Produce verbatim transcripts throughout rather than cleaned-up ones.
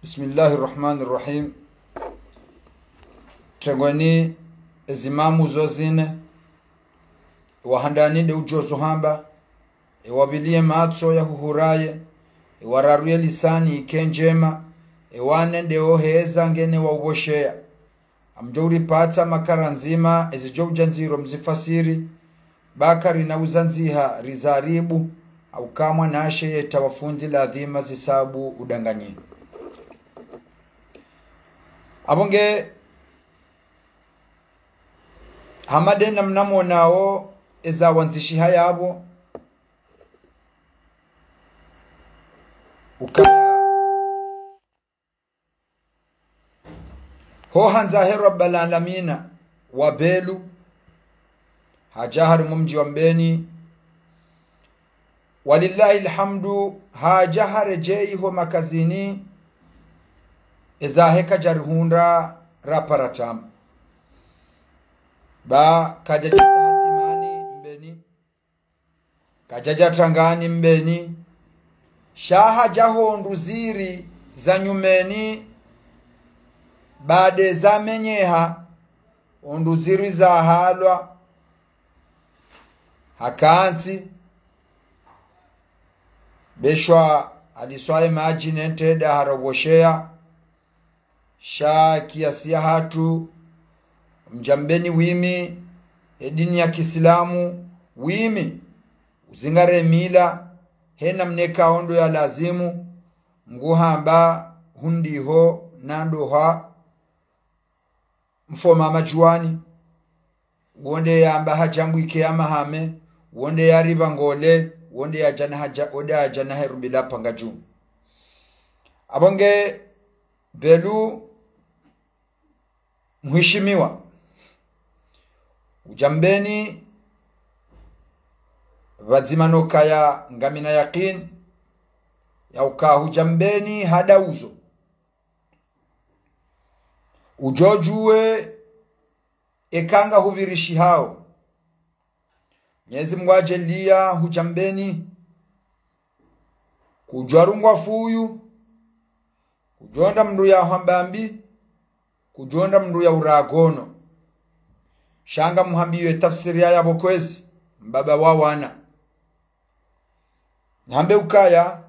بسم الله الرحمن الرحيم. Tengweni ezimamu zo zine, wa handani nde udjo zo hamba, ewa pvili ye matso ya huhuraye, ewa raru ye lisani ike ndjema, ewa nne nde oheza ngene wa upvosheya. Amdjo uripatsa makara ndzima, ezidjo udja ndziro mzifasiri, ba karina uzandziha rizaribu, au kamwa nashe yeta wafundi ladhima zisabu udanganyi. Apvo nge, hama nde namna mwonao, eza wandzishiha yapvo, ukaya ho handza he Rabbal Alamina wa Belu, hadja harimwa mdji wa Mbeni. Walillahi alhamdu, hadja haredjeyi ho makazini, ezahe kadjarihundra rapara tamu. Ba kadjadja hatimani Mbeni. Kadjadja tangani Mbeni, sha hadja ho nduziri za nyumeni, baada zamenyeha, ho nduziri za halwa, hakantsi, beshwa aliswaye madji ne ntreda haropvosheya, sha kiasi ya hatru, mdja Mbeni wimi, edini ya kiislamu, wimi, uzingare mila, hena mneka ondo ya lazimu, nguhamba hundiho na ndoha, mfoma madjuwani, wonde yamba hadja mbwike ya mahame, wonde yaripva ngole, wonde yadjana hadja, wonde yadjana herubi la panga dju. Apvo nge Belu, mhishimiwa, udja Mbeni, pvadzima no kaya ngamina yakini ya uka hudja Mbeni hada uzo. Udjo djuwe eka nga hupvirishihao. Mnyezi Mngu hadjaliya hudja Mbeni, kudjwa rungwa fuyu, kudjonda mndru ya hwamba mbi, kudjonda mndru ya uragono. Sha nga muhambiyo etafsiri ya yapvo kwezi, mbaba wa wana. Nhambe ukaya,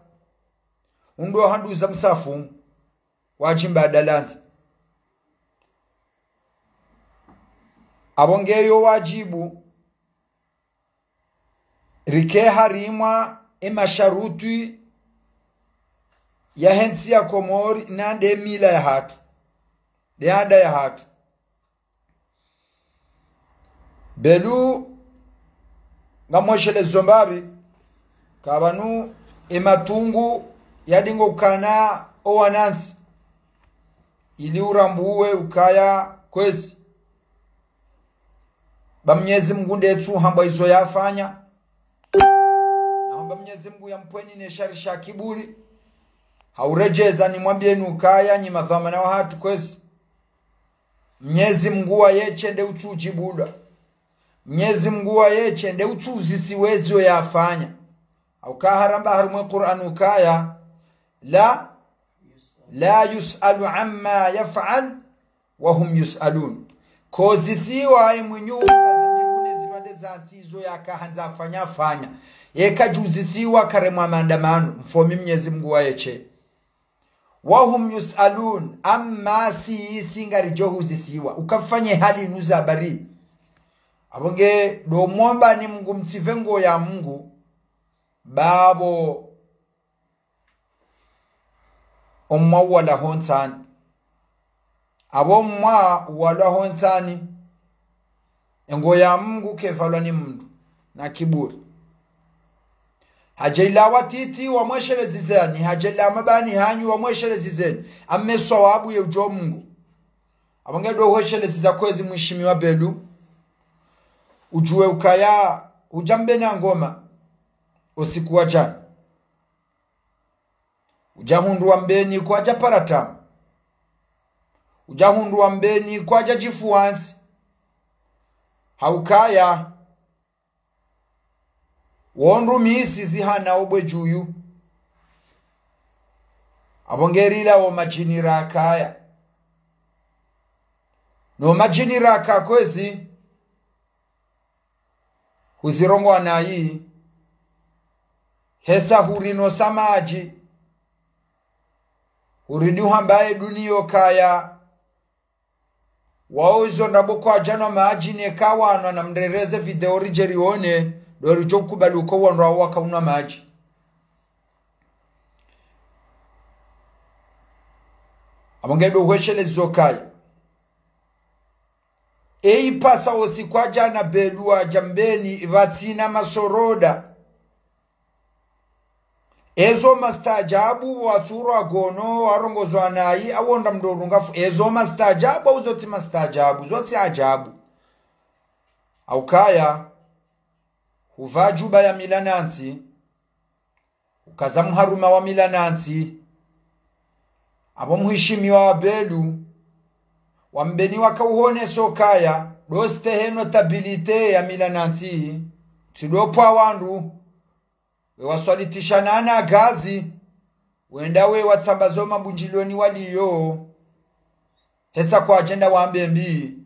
undo handuza msafu, wadjimba adalandzi. Apvo nge yo wadjibu, rike harimwa emasharutwi yahe ntsi ya Komori, na nde mila ya hatru, nde ada ya hatru. Belu, ngamweshelezo mbapvi, kapvanu ematungu yadingo ukana owanantsi, ili urambuwe ukaya kwezi. Ba Mnyezi Mngu nde tsu hambwa izo yafanya. Na hamba Mnyezi Mngu ya mpweni ne shari sha kiburi. Hauredjeza nimwambiye nyi ukaya nyi madhwamana wa hatru kwezi. Mnyezi Mngu wa yeshe nde utsu djibulwa. Mnyezi Mngu wa yeshe nde utsu uzisiwa ezo yafanya. Au kaharamba harumwa Qur'an ukaya, لا، لا يسأل عما يفعل وهم يسألون. Kozisiwa ye mwinyi uumba zimbingu ne zipvandre za ntsi izo yaka handza afanya afanya. Ye kadjuzisiwa karemwa maandamano, mfomi Mnyezi Mngu wa yeshe. وهم يسألون, amma si isi ngaridjo huzisiwa. Ukafanye hali nuza habari. Apvo nge ndo mwomba ni Mngu mtsipve ngo ya Mngu. Bapvo omwa uwala hontsani. Apvo mwa uwalwa hontsani, engo ya Mngu kepvalwa ni mndru na kiburi. Hadjela watiti wamweshelezizeni, hadjela mabani hanyu wamweshelezizeni, amma swawabu ye udjo Mngu. Apvo nge ndo uhwesheleziza kwezi mhishimiwa Belu, udjuwe ukaya udja Mbeni ha ngoma, osiku wa djana. Udja hundru wa Mbeni kwadja para tamu. Udja hundru wa Mbeni kwadja djifuwantsi. Haukaya, wondru misi zihana obwe djuyu. Apvo nge rila wo madjini rakaya. No madjini raka kwezi. Huzirongoa nayi. Hesa hurinosa madji. Huridi uhamba ye duniya kaya. Wao izo ndrabo kwadjanwa madji neka wanwa na mrereze video ridje rione, ndo ridjo kubali uka wandru wao wakaunwa madji. Apvo nge ndo hwesheleza zo kaya. Eyi pasa wo usiku wa djana Belu wadja Mbeni pvatsina masoroda. Ezo mastaajabu, watsurwa gono, warongozwa nayi, awonda mndru urunga fu. Ezo mastaajabu, au zo tsi mastaajabu, zo tsi ajabu. Haukaya, hupva djuba ya mila na ntsi, hukaza mharuma wa mila na ntsi. Apvo mheshimiwa wa Belu, wa Mbeni wakauhonesa ukaya, ndo stehi notabilité ya mila na ntsi, tsi ndo pvwa wandru, we waswalitisha na ana gazi, wenda we watsambaza o mabundjiloni waliyo. Hesa kwadjenda wambe mbi.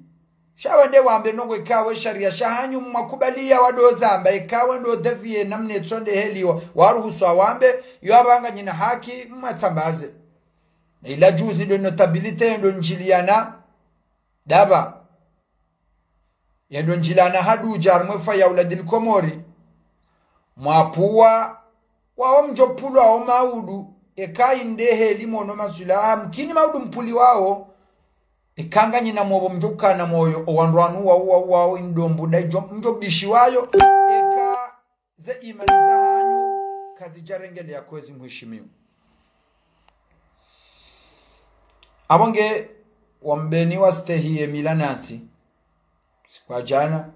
Sha wende wambe nongo ikawe sharia shahanyu mwakubaliya wado zamba ikawe ndo dévier namna itsonde heliwa. Waruhusu wambe, yo apvanga nyina haki mwatsambaze. Na ila juzi ndo notabilité ndo ndjiliana. Daba. Yendo ndjilana hadudja harumwa efa ya Auladil Komori. Mwapvuwa, wao mdjo pvulwa o maudu, eka inde heli mono maswilaha, mkini maudu mpvuliwao, eka nganyina mopvo mdjo kana moyo, o wandru wanu wao, wao, wao, indo mbuda idjo, mdjo bishiwayo, eka ze imani zahanyu kazidjarengeleya kwezi mheshimiwa. Apvo nge wa Mbeni wastehi ye mila na ntsi. Usiku wa djana.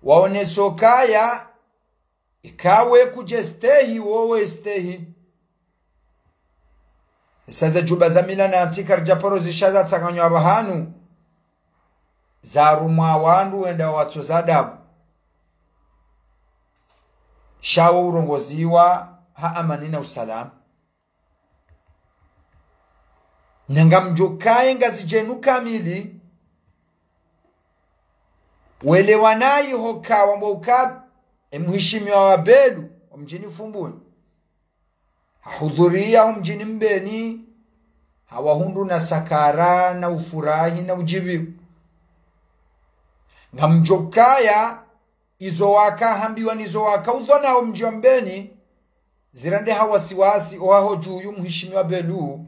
Waonesa ukaya, ikawe kudje stehi, wowe stehi. Esa ze djuba za mila na ntsi karidja paro zisha zatsanganywa pvahanu. Zarumwa wandru wenda watso za adabu. Sha wo urongoziwa ha amani na usalama. Na ngamdjo kaye ngazi djenu kamili. Welewa nayi hoka wambo uka, e mheshimiwa wa Belu, wa mdjini Fumbuni. Hahudhuriya ho mdjini Mbeni, hawahundru na sakara, na ufurahi, na udjibiwa. Ngamdjo kaya, izo wakahambiwa nizo wakaudhwa na o mdji wa Mbeni, zirandeha wasiwasi, ohaho dju yu mheshimiwa Belu,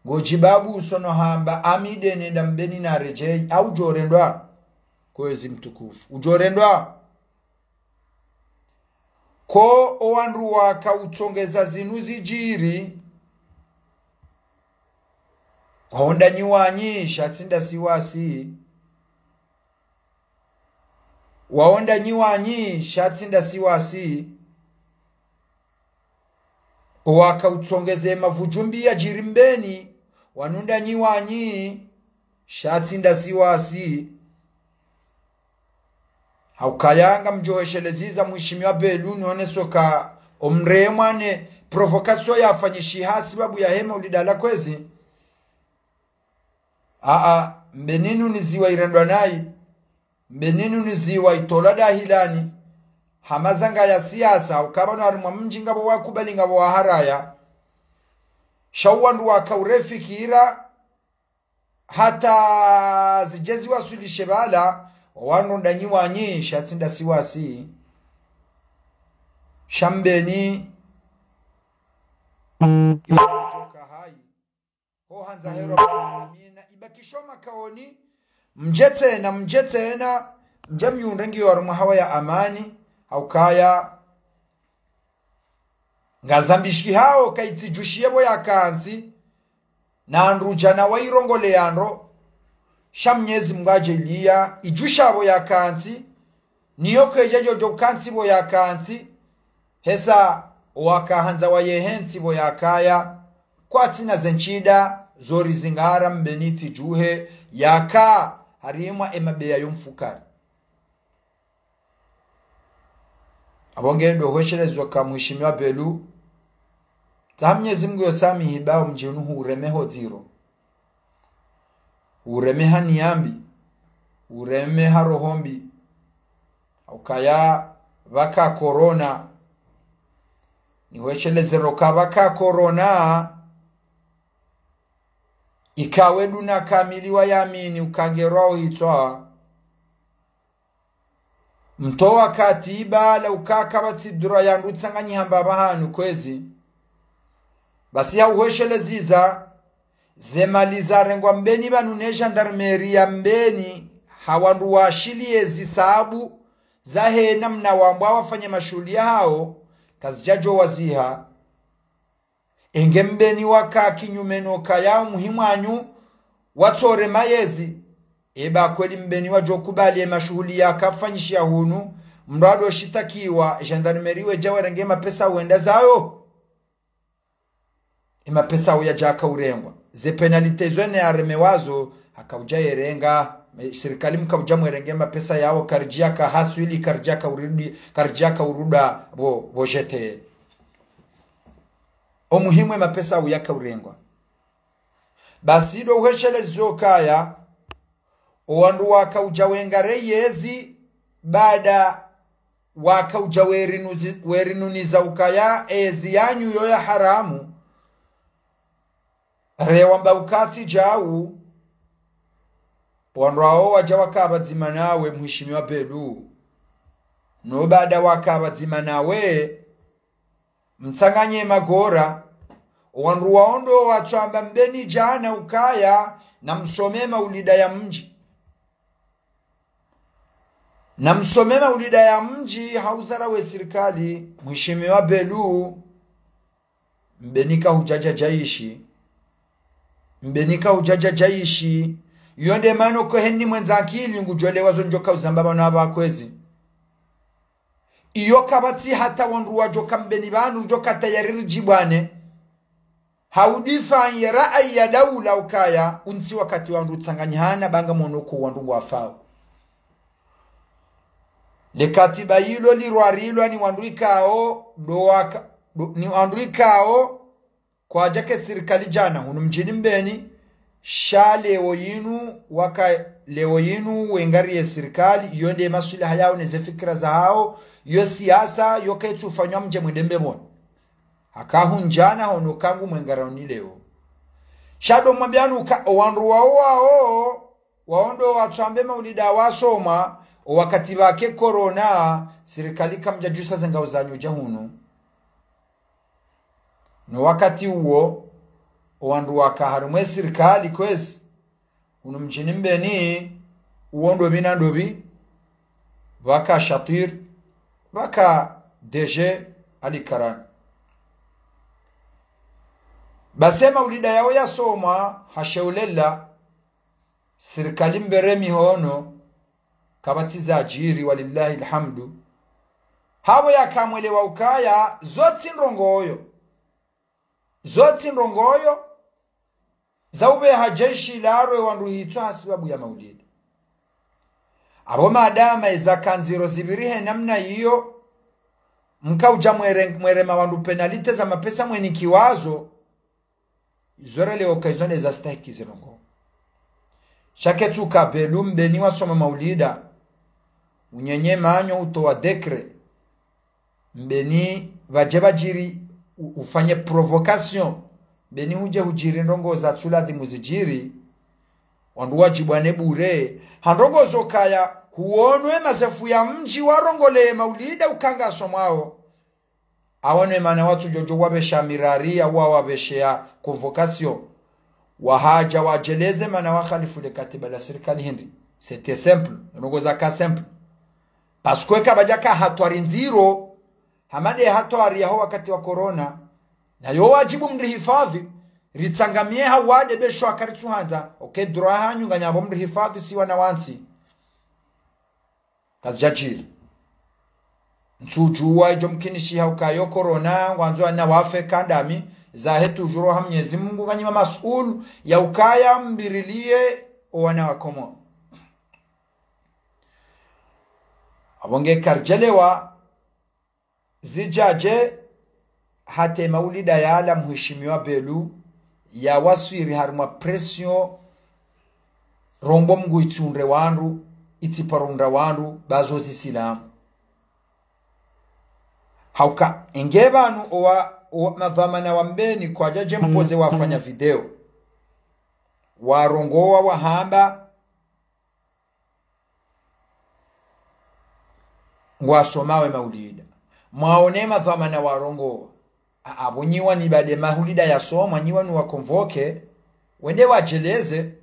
ngodjibabu usono hamba, ami nde nenda Mbeni naredjeyi, au udjorendwa, kwezi mtukufu, udjorendwa. Ko o wandru wakautsongeza zinu zidjiri, waonda nyi wanyi, sha tsi nda si wasi. Waonda nyi wanyi, sha tsi nda si wasi. O wakautsongeze mavudjumbi yadjiri Mbeni, wanu nda nyi wanyi, sha tsi nda si wasi. Haukaya ngamdjo hwesheleza mheshimiwa Belu nioneso ka omremwa ne provocation yafanyishiha sibabu ya hema ulidala kwezi. Aa, Mbeni inu niziwa irendwa nayi. Mbeni inu niziwa itolwa dahilani. Hamazanga ya siasa, ukaba no harimwa mdji ngapvo wakubali ngapvo waharaya. Sha o wandru wakaurefikira, hata zidje ziwaswilishe pvala, o wandru nda nyi wanyi, sha tsi nda si wasi. Sha Mbeni, iwajoka hayi. Ho handza hero bwana, amina. Ibakisho makaoni. Mdje tsena, mdje tsena. Mdje mdjunge ngiyo harumwa hawa ya amani. Haukaya. Ngazambishihao kaitsidjushiye pvo yakantsi. Na ndru djana wairongoleya ndro. Sha Mnyezi Mngu adjaliya. Idjusha pvo yakantsi. Niyo kedjadjo djo kantsi pvo yakantsi. Hesa wakahandza wayehe ntsi pvo yakaya, kwatsina ze ntsida, zo rizingara Mbeni tsidjuhe, yaka harimwa emabeya yo mfukari. Apvo nge ndo hweshelezo ka mheshimiwa Belu, Tsaha Mnyezi Mngu yo samihi ba omdji unu hureme ho dziro. Hureme ha nia mbi. Hureme ha roho mbi. Ukaya pvwaka korona. Nihwesheleze ro ka pvwaka korona. Ikawe duna kamili wa yamini uka ngerwao hitswa. Mtowa katiba la ukaka pvatsi dura ya ndru tsanganyiha mbapvi hanu kwezi. Basi ha uhwesheleza ze mali zarengwa Mbeni pvanu ne gendarmerie ya Mbeni ha wandru washiliye zisabu zahe namna wambwa wafanye mashuhuli yahao kazidjadjo waziha. Enge Mbeni waka kinyume no kaya umuhimu wanyu watsore mayezi. Eba kweli Mbeni wadjo kubali ye mashuhuli yakafanyishiha hunu, mndru ado shitakiwa, gendarmerie wedja werenge mapesa wende zayo. Ye mapesa yao yadjaka urengwa. Ze pénalité zo ne yaremewazo, haka udja yerenga, me-, sirikali mka udja mwerenge mapesa yao, karidjaka haswili, karidjaka urudi, karidjaka uruda pvo, pvo jete. Omuhimu ye mapesa yao yaka urengwa. Basi ndo uhwesheleza ukaya, owandru waka udja wengare yezi, baada waka udja werinuzi-, werinuniza ukaya ezi yanyu yo ya haramu, rewamba uka tsi djau, wandru wao wadja waka pvadzima nawe, mheshimiwa Belu. No baada waka pvadzima nawe, mtsanganye magora, wandru wao ndo watsamba Mbeni djana ukaya, namsome maulida ya mdji. Namsome maulida ya mdji ha udhara we sirikali, mheshimiwa Belu, Mbeni ka hudjadja djaishi. Mbeni ka hudjadja djaishi. Iyo nde mana ko heni mwendza akili ngudjo elewa zo ndjoka uzamba pvanu apva kwezi. Iyo kapvatsi hata wandru wadjoka Mbeni pvanu djoka tayari ridjibwane. Ha udifanye ra'ayi ya daula ukaya, untsi wakati wandru tsanganyihana ba ngamwono ko wandru ngwafao. Le katiba ilo lirwarilwa ni wandru ikao, ndo waka, ndo, ni wandru ikao, kwadjaka ye sirikali djana, hunu mdjini Mbeni, sha leo yinu, waka leo yinu, wengariye sirikali, iyo nde maswilaha yao ne ze fikira zahao, iyo siasa, iyo kaitsu ufanywa mdje mwende mbepvoni. Haka hundjana hono ka ngu mwengara oni leo. Sha ndo mwambianu uka owandru wao wao, wao ndo watswambe maulida wasoma, owakati pvwake korona, sirikali kamdjadjusa ze ngao zanyu dja hunu. No wakati uwo, owandru waka harumwa ye sirikali kwezi, hunu mdjini Mbeni, uwo ndopvi na ndopvi, pvwaka Shatir, pvwaka D G Ali Karani. Basi ye maulida yao yasomwa, ha shehulela, sirikali mbere mihono, kapvatsi zadjiri, walillahi alhamdu. Hapvo yaka mwelewa ukaya, zo tsi ndrongoyo. Zo tsi ndrongoyo, za upveha jeshi larwe wandru hitswa ha sibabu ya maulida. Apvo madama eza ka ndziro zipviri he namna iyo, mka udja mwere-, mwerema wandru pénalité za mapesa mwenikiwazo, izo relewo ka izo nde zastahiki zi ndrongo. Sha ketsu ka Belu Mbeni wasoma maulida, unyenye manyo utowa décret, Mbeni pvadje pvadjiri u-, ufanye provocation. Mbeni hudje hudjiri ndrongo zatsu ladhimu zidjiri. Wandru wadjibwane bure. Ha ndrongo zo kaya huonwe mazefu ya mdji warongole maulida uka ngasomwao. Awa ne mana watsudjodjo wapvesha mirari, awa wapvesheya convocation. Wahadja wadjeleze mana wakhalifu le katiba la sirikali hindri. C'était simple. Ndrongo zaka simple. Parce que kapvadjaka hatwari ndziro, hama nde hatwari yaho wakati wa corona. Na yo wadjibu mrihifadhi, ritsangamiye ha wade besho akaritsuhandza, ok, droit hanyu nganyapvo mrihifadhi si wana wantsi. Kazidjadjiri. Ntsudjuwa idjo mkinishiha ukayo corona, ngwandzo wana wafe kandami, zahe tujuro ha Mnyezi Mungu nganyima mas'ulu, ya ukaya mbiriliye owana wa Komoro. Apvo nge karidjelewa, zidjadje, hata maulida yala mheshimiwa Belu, ya waswiri harimwa pression, rombo Mngu itsunde wandru, itsiparo unda wandru, bazo zisilamu. Hauka, enge pvanu owa, owa madhwamana wa Mbeni kwadjadje mpoze wafanya video. Warongowa wahamba, ngwasomawo maulida. Mwaone madhwamana warongowa. A, apvo nyi wani baada maulida yasomwa, nyi wanu wa convoqué, wende wadjeleze,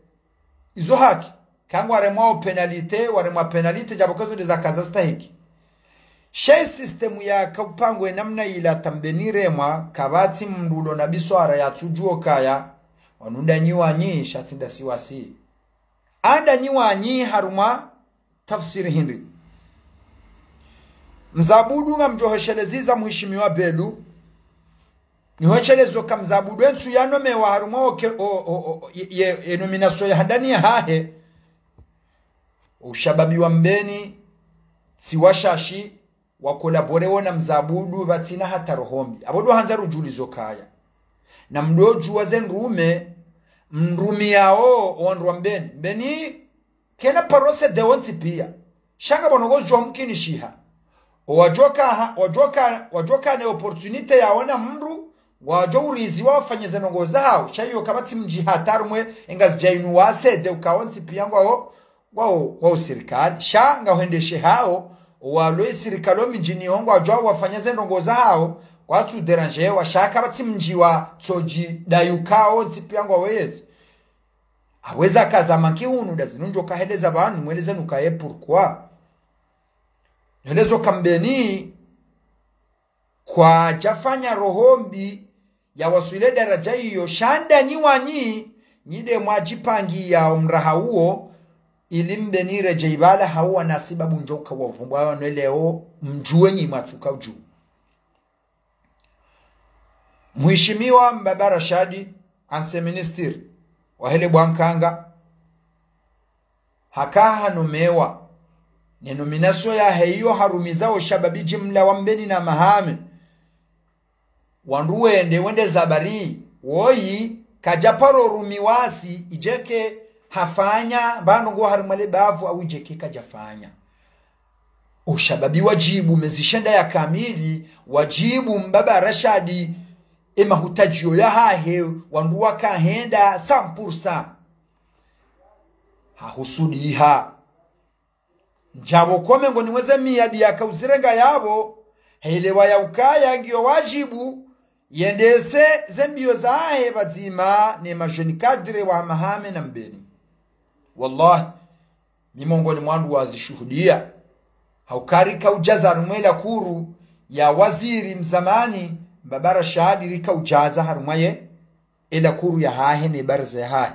izo haki. Kangwaremwa o pénalité, waremwa pénalité, djapvo kazo nde zaka zastahiki. Sha i système yaka upangwa namna ila hata Mbeni iremwa, kapvatsi mndru ulo na biswara yatsudjuwa ukaya, wanu nda nyi wanyi, sha tsi nda si wasi. Anda nyi wanyi harumwa tafsiri hindri. Mzabudu ngamdjohesheleza mheshimiwa Belu. Nihweshelezo ka mzabudu entsu yanomewa harumwa oke, o, o, o, ye, ye, ye nomination ya handani yahahe. Ushababi wa Mbeni, tsi washashi, wa collaboré wo na mzabudu, pvatsina hata roho mbi. Apvo ndo handza rudjulizo kaya. Na mdodjuwa ze ndrume, mdrumiyao, o wandru wa Mbeni. Mbeni, kena paro cédé wontsi piya. Sha ngapvo ndrongoo zidjo mkinishiha. O wadjoka ha, wadjoka, wadjoka ne opportunité yaona mndru, wadjo uriziwa wafanye ze ndrongoo zahawo. Sha iyo kapvatsi mdji hata rumwe, engazidja inu wa cédé uka wontsi piya ngwawo, ngwawo, ngwawo sirikali. Sha ngahwendeshe hawo, o walo i sirikali o midjini ho ngwadjo wafanya ze ndrongoo zahawo, kwatsu déranger wa, sha kapvatsi mdji watsodji dayuka wontsi piya ngwawo yezi. Aweza kaza manki hunu nda zinu ndjo kaheleza pvanu, mweleze nukaye pourquoi. Nihelezo ka Mbeni, kwadjafanya roho mbi ya waswili daraja iyo, sha nda nyi wanyi, nyi nde mwadjipangiya omraha uwo, ili Mbeni iredjeyi pvala hauwa na sibabu ndjo uka wavumbwa wanu leo, mdjuwe nyi mwatsuka udju. Mheshimiwa Mbaba Rashadi, ancien ministre, wahe le Bwankanga, haka hanomewa, ne nomination yahe iyo harumiza o shababi jimla wa Mbeni na Hamahame. Wandru wende, wende zabari, woyi, kadjaparo rumiwa si, idjeke hafanya, pvanu ngo harimwa le bavu au idjeke kadjafanya. O shababi wadjibu, mezi shenda ya kamili, wadjibu Mbaba Rashadi, e mahutadjio yahahe, wandru wakahenda, cent pour cent. Hahusudiha. Ndjapvo kome ngo nimweze miyadi yaka uzirenga yapvo, helewa ya ukaya ngiyo wadjibu, yendese ze mbiyo zahe pvadzima ne ma jeunes cadres wa Hamahame na Mbeni. Wallahi, mi mongoni mwa wandru wazishuhudiya. Hauka rika udjaza harumwa e la cour ya waziri mzamani, Mbaba Rashadi rika udjaza harumwa ye, e la cour yahahe ne baraza yahahe.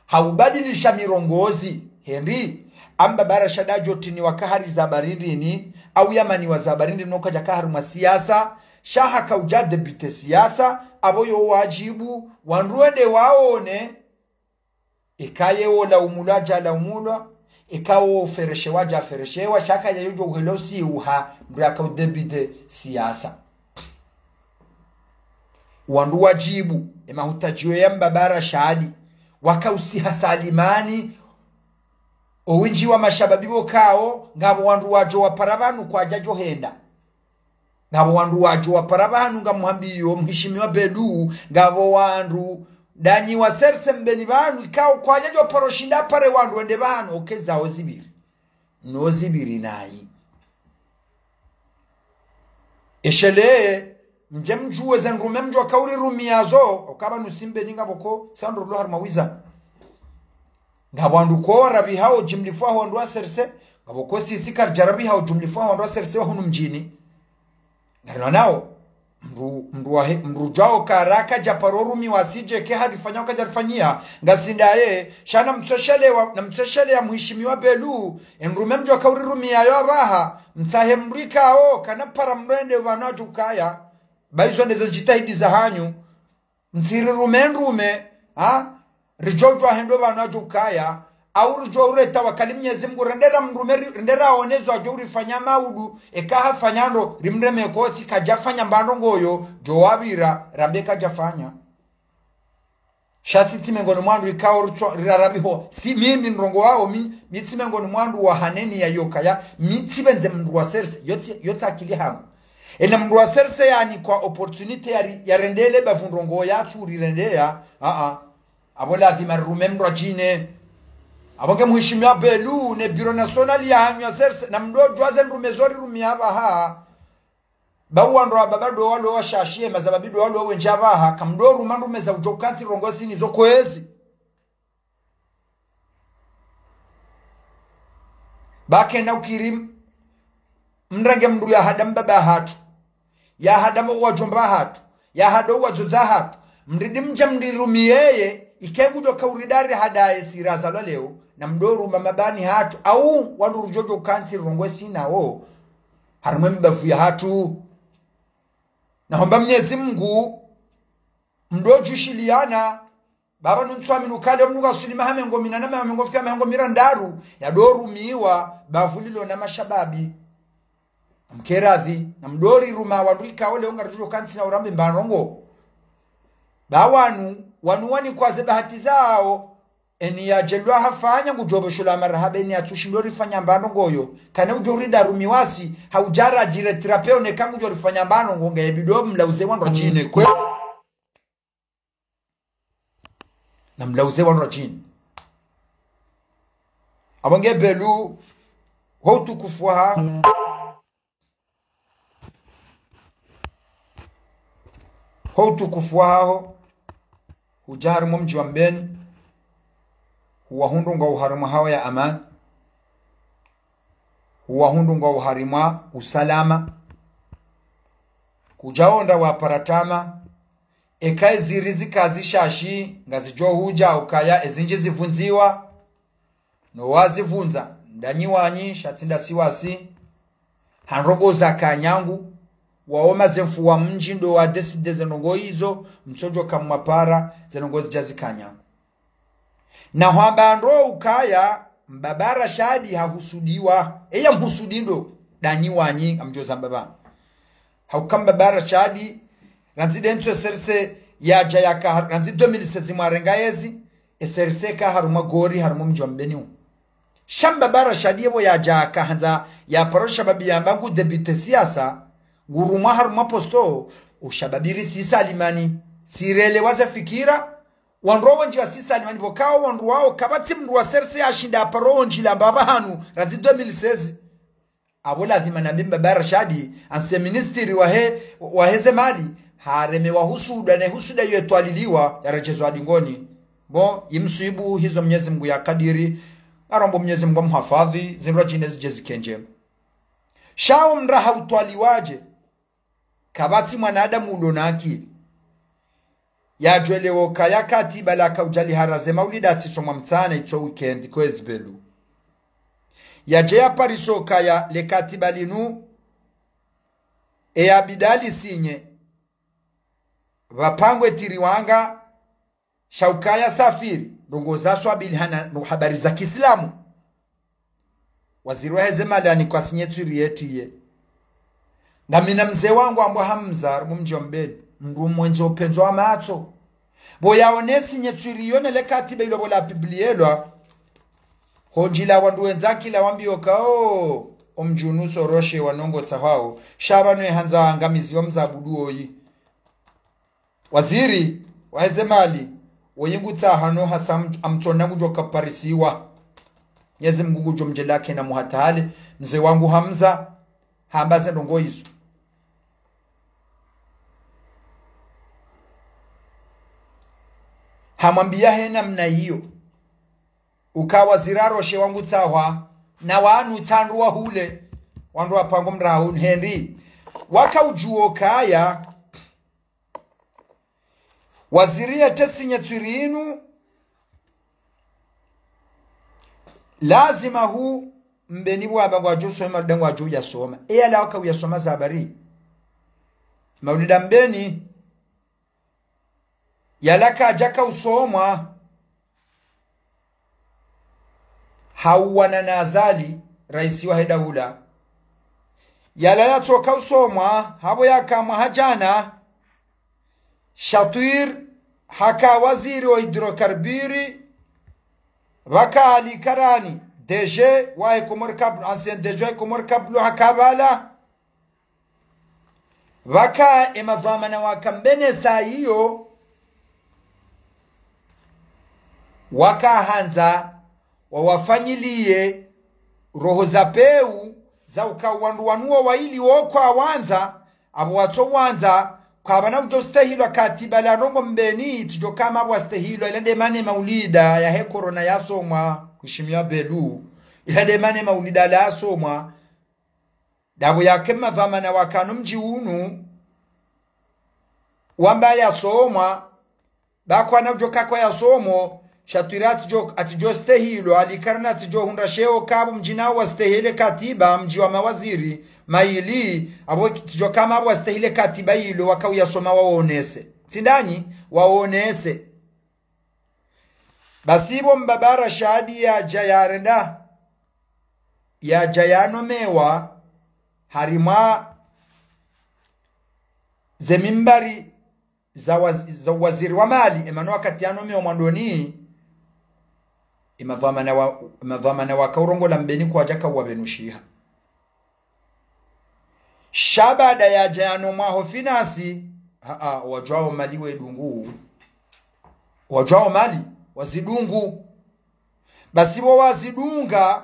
Haubadilisha mirongozi, hindri, amba Mbaba Rashadi adjotini waka hari zabari ndrini, au yamani wa zabari ndrini no kadjaka harumwa siasa, sha haka udja débuté siasa, apvo yo wadjibu, wandru wende waone, eka ye wo laumulwa dja laumulwa, eka wo fereshewa dja fereshewa, sha ka ye yo djo uhelo si uha, mndru yaka udébuté siasa. Wandru wadjibu, e mahutadjio ya Mbaba Rashadi, waka usiha salimani, o windji wa mashababi pvo kao, ngapvo wandru wadjo wapara pvanu kwadjadjo henda. Ngapvo wandru wadjo wapara pvanu ngamhambiyo, mheshimiwa Belu, ngapvo wandru, nda nyi wa serse Mbeni pvanu, ikao kwadjadjo paro shinda pare wandru wende pvanu, oke zawo zipviri. No zipviri nayi. Eshele, mdje mdjuwe ze ndrume mdjo kauri rumiyazo, okaba nusimbe ninga pvoko, sandro lo harumwa wiza. Ngapvo wandru ko warapviha o jimlifu wa wandru wa serse, ngapvo ko sisi karidja rapviha o jimlifu wa wandru wa serse wa hunu mdjini. Ngarino nao, mndru, mndru wahe, mndru djwao kara kadja paro rumiwa si djeke harifanya kadja rifanyiha, ngasi ndaye, sha na mtsoshele wa, na mtsoshele ya mheshimiwa Belu, e ndrume mdjo kauri rumiyayo apvaha, mtsahe mndru ikao, kana para mndru ende pvanu adjo ukaya. Ba izo ndezo djitihadi zahanyu. Mtsiri rume ndrume, ha? Ridjo udjuwa hendo pvanu adjo ukaya, Au ridjo ureta wakati Mnyezi Mngu, rende ramrume ri-, rende raone zo adjo urifanya maudu, eka hafanya ndro, rimreme koti, kadjafanya mba ndrongo yo, djo wapvira, rambe kadjafanya. Sha si tsi mengoni mwa wandru ikao ritswa-, rirarabiho. Si mimi ndrongo wao, mi, mi tsi mengoni mwa wandru wa haneni ya yoka ya, mi tsi pvendze mndru wa serse, yotsi, yotsi akili hangu. Ena mndru wa serse yanikwa opportunité ya ri-, ya rendele bavu ndrongo yatsu rirendeya, a, a. Apvo lazima rirume mndru adjine. Apvo nge mheshimiwa Belu, ne Bureau National ya hanyu ya serse, na mdo djuwa ze ndrume zo rirumia apvaha. Ba wandru wa baba ndo walo washashiye, mazababi ndo walo wendji apvaha, kamdo ruma ndrume za udjo kantsi rongozi nizo kwezi. Ba kena ukiri mrenge mndru ya hada mbaba hatru, ya hada mo wadjomba hatru, ya hada owadzadze hatru, mridi mdja mrirumiyeye, ike ngudjo ka uridari hada esi razalwa leo, na mdo ruma mabani hatru, au wandru rudjo djo kantsi rongozi nawo, harumwa mibavu ya hatru. Na homba Mnyezi Mngu, mdo djushiliana, baba nuntswa minu kale omnuka sulima ha mengo mina na mengo fika mengo mirandaru, ya do rumiwa, bavu lilo na mashababi. Mkeradhi, na mdo riruma wandru ikao leo ngaridjo kantsi na urambe mba ndrongo. Ba wanu, wanu wanikwa ze bahati zao, eni ya djelwa hafanya ngudjo pvo shula marahaba eni yatsu shindo rifanya mba ndrongo yo. Kana udjo rida rumiwasi, ha udjara djire trapeo ne ka ngudjo rifanya mba ndrongo nge bido mlauze wandru adjine kwe. Na mlauze wandru adjine. Apvo nge Belu, ho utukufu waha. Ho utukufu wahaho, hudja harimwa mdji wa Mbeni, huwahundru ngwao harimwa hawa ya amani, huwahundru ngwao harimwa usalama, kudja onda wapara tama, eka eziri zika zishashi, ngazidjo hudja ukaya ezindji zivundziwa, no wazivundza, ndanyi wanyi, sha tsi ndasi wasi. Ha ndrongo za kanyangu, wao mazemfu wa mdji ndo wa décider ze ndrongo izo, mtsodjo kamwapara, ze ndrongo zidja zi kanyangu. Na hwamba ndro ukaya, mbaba Rashadi hahusudiwa, eya mhusudi ndo, ndanyi wanyi, amdjoza mbaba. Hauka mbaba Rashadi, randzi de ntsu serse yadja yaka, randzi deux mille seize mwarenga yezi, serse ka harumwa gori, harumwa mdji wa Mbeni u. Sha mbaba Rashadi yepvo yadja yaka handza ya paro shababi yamba ngu débuter siasa, ngurumwa harumwa posto, ushababi risi salimani, sirele waze fikira, wandru wendji wasi salimani, pvo kao wandru wao, kapvatsi mndru wa serse yashinda ya paro ondjila mbaba hanu, randzi deux mille seize. Apvo lazima nambe mbaba Rashadi, ancien ministre wahe, wahe ze mali, hareme wahusuda, ne husuda iyo etwaliliwa, yaredjezwa dingoni. Bon, imswibu hizo Mnyezi Mngu ya kadiri, ngarombo Mnyezi Mngu amhafadhi, zindru adjine zidje zikendje. Sha omndru ha utwaliwadje, kapvatsi mwanadamu ulo na akili. Yadjwelewo kaya katiba la kaudja liharaze maulida atsisomwa mtsana itso weekend kwezi Belu. Yadje ya pariso kaya le katiba linu, eya bidali sinye, pvapangwe tiri wanga, sha ukaya safiri, ndrongo za swabili hana no habari za kiislamu. Waziri wahe ze mali anikwa sinyetswiri yetiye. Ngamina mze wangu ambwa Hamza, harumwa mdji wa Mbeni, mndru mwendze upvendzo wa matso. Pvo yaone sinyetswiri yo ne le katiba ilo pvo la piblielwa. Hondjila wandru wendza kila wambiyo kao, omdji unu usoroshe wanongo tsahwao, sha pvanu ehandza angamizi wa mzabudu oyi. Waziri wahe ze mali, woyi ngutsaha no hasa am-, amtsona ngudjo kaparisiwa. Mnyezi Mngu ngudjo mdjelea kena muhatale, mze wangu Hamza, hamba ze ndrongo izo. Hamwambiya he namna iyo. Uka waziri aroshe wangu tsahwa, na wanu tsandru wa hule, wandru wa pango mrahuni hendi. Waka udjuwo kaya, waziri yete sinyetswiri inu, lazima hu Mbeni pvwamba ngwadjo soma, nda ngwadjo yasoma. Eya la waka uyasoma za habari. Maulida Mbeni, yala kadjaka usomwa. hauwana na Azali, raisi wahe daula. Yala yatsoka usomwa, hapvo yaka mwaha jana, Shatwir haka waziri wa hydrocarbures, pvaka Ali Karani, D G wahe Comores Câbles, ancien D G wahe Comores Câbles haka pvala, pvaka emadhwamana waka Mbeni sa iyo, waka handza wawafanyiliye roho za pewu, za uka wandru wanu wo wayili wo kwawandza, apvo watsowandza, kwapvana udjo stehilwa katiba la ndrongoo Mbeni, tsidjo kama apvo wastehilwa, ila nde mana maulida yahe corona yasomwa, mheshimiwa Belu, ila nde mana maulida yala yasomwa, ndapvo yaka emadhwamana wakana omdji unu, wamba yasomwa, ba kwana udjo kakwa yasomo, Shatwir atsidjo, atsidjo stehilwa, Ali Karani atsidjo hundra sheo kapvo mdji nawo wastehile katiba, mdji wa mawaziri mayili, apvo tsidjo kama apvo wastehile katiba yilo, waka uyasoma wawonese. Tsi ndanyi, wawonese. Basi pvo mbaba Rashadi yaja yarenda, yaja yanomewa, harimwa ze mimbari za waz-, za waziri wa mali, emana wakati yanomewa mwandoni, emadhwamana wa, emadhwamana waka urongola Mbeni kwadjaka uwapvenushiha. Sha baada yaja yanomwa ho finance, haa, wadjuwa wo mali wedungu. Wadjuwa wo mali, wazidungu. Basi pvo wazidunga,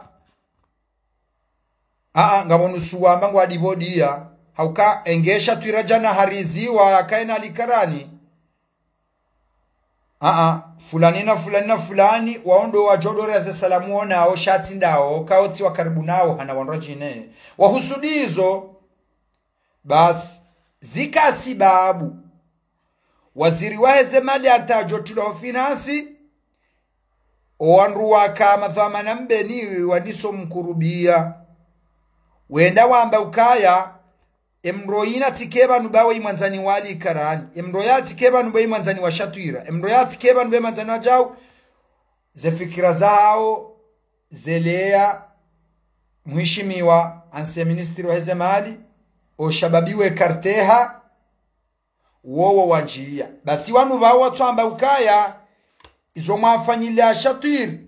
haa, ngapvo nusu wamba ngwadipvo diya. Hauka enge Shatwir jana hariziwa, kaena Ali Karani. Aa, fulani na fulani na fulani, wao ndo wadjo dora ze salamu wonao, sha tsi ndawo, kaotsi wa karibu nawo, hana wandru wadjine. Wahusudu izo, basi, zika sibabu. Waziri wahe ze mali hata adjo tilwa ho finance, owandru waka madhwamana Mbeni waniso mkurubiya. Wenda wamba ukaya, emdru yina tsike pvanu ba we mwandzani wa Ali Karani. Emdru ya tsike pvanu ba we mwandzani wa Shatwir. Emdru ya tsike pvanu ba we mwandzani wa Jau. Ze fikira zahao, zeleya, mheshimiwa, ancien ministre wahe ze mali, o shababi we Karteha, wowo wandjiya. Basi wanu pvao watsamba ukaya, izo mwafanyiliya Shatwir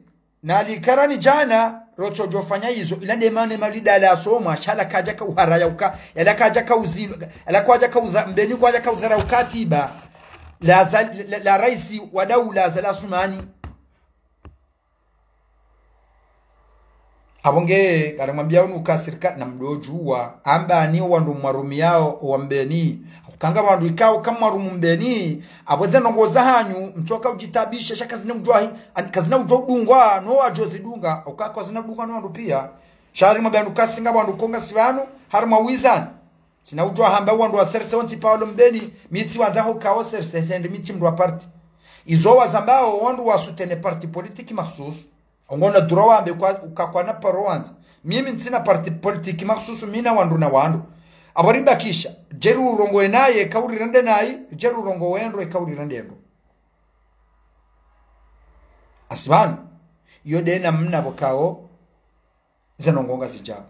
na Ali Karani jana, rotsodjo fanya izo, ila nde mana maulida yala yasomwa, sha yala kadjaka uharaya uka, yala kadjaka uzi-, yala kwadjaka uza-, Mbeni kwadjaka udharau katiba, la za-, la, la raisi wa daula Azali Assoumani. Apvo nge, ngarimwambiyao nuka sirikali na mdodjuwa, amba ni owandru mwarumiyao owa Mbeni. Ukanga wandru ikao kamwarumu Mbeni, apvo ze ndrongoo zahanyu, mtsoka udjitabisha, sha kazina udjuwa hi-, an-, kazina udjuwa udungwa, no wadjo zidunga, uka kwazina udungwa no wandru piya. Sha ngarimwambiyao nuka si nga wandru konga si pvanu, harimwa wizani. Tsina udjuwa hamba wandru wa serse wontsi pvao Mbeni, mi tsiwandza hukao serse, sendi mi tsi mdru wa parti. Izo wazambao wandru wa soutenir parti politique makhsus. Ngwona droit wambe kwa, uka kwana paro wandza. Mimi ntsina parti politique makhsus, mi na wandru na wandru. Apvo ribakisha, djeri urongowe naye, kauri rende nayi, djeri urongowe ndro, kauri rende ndro. Asi pvanu, iyo nde namna pvo kao, ze ndrongoo ngazidjao.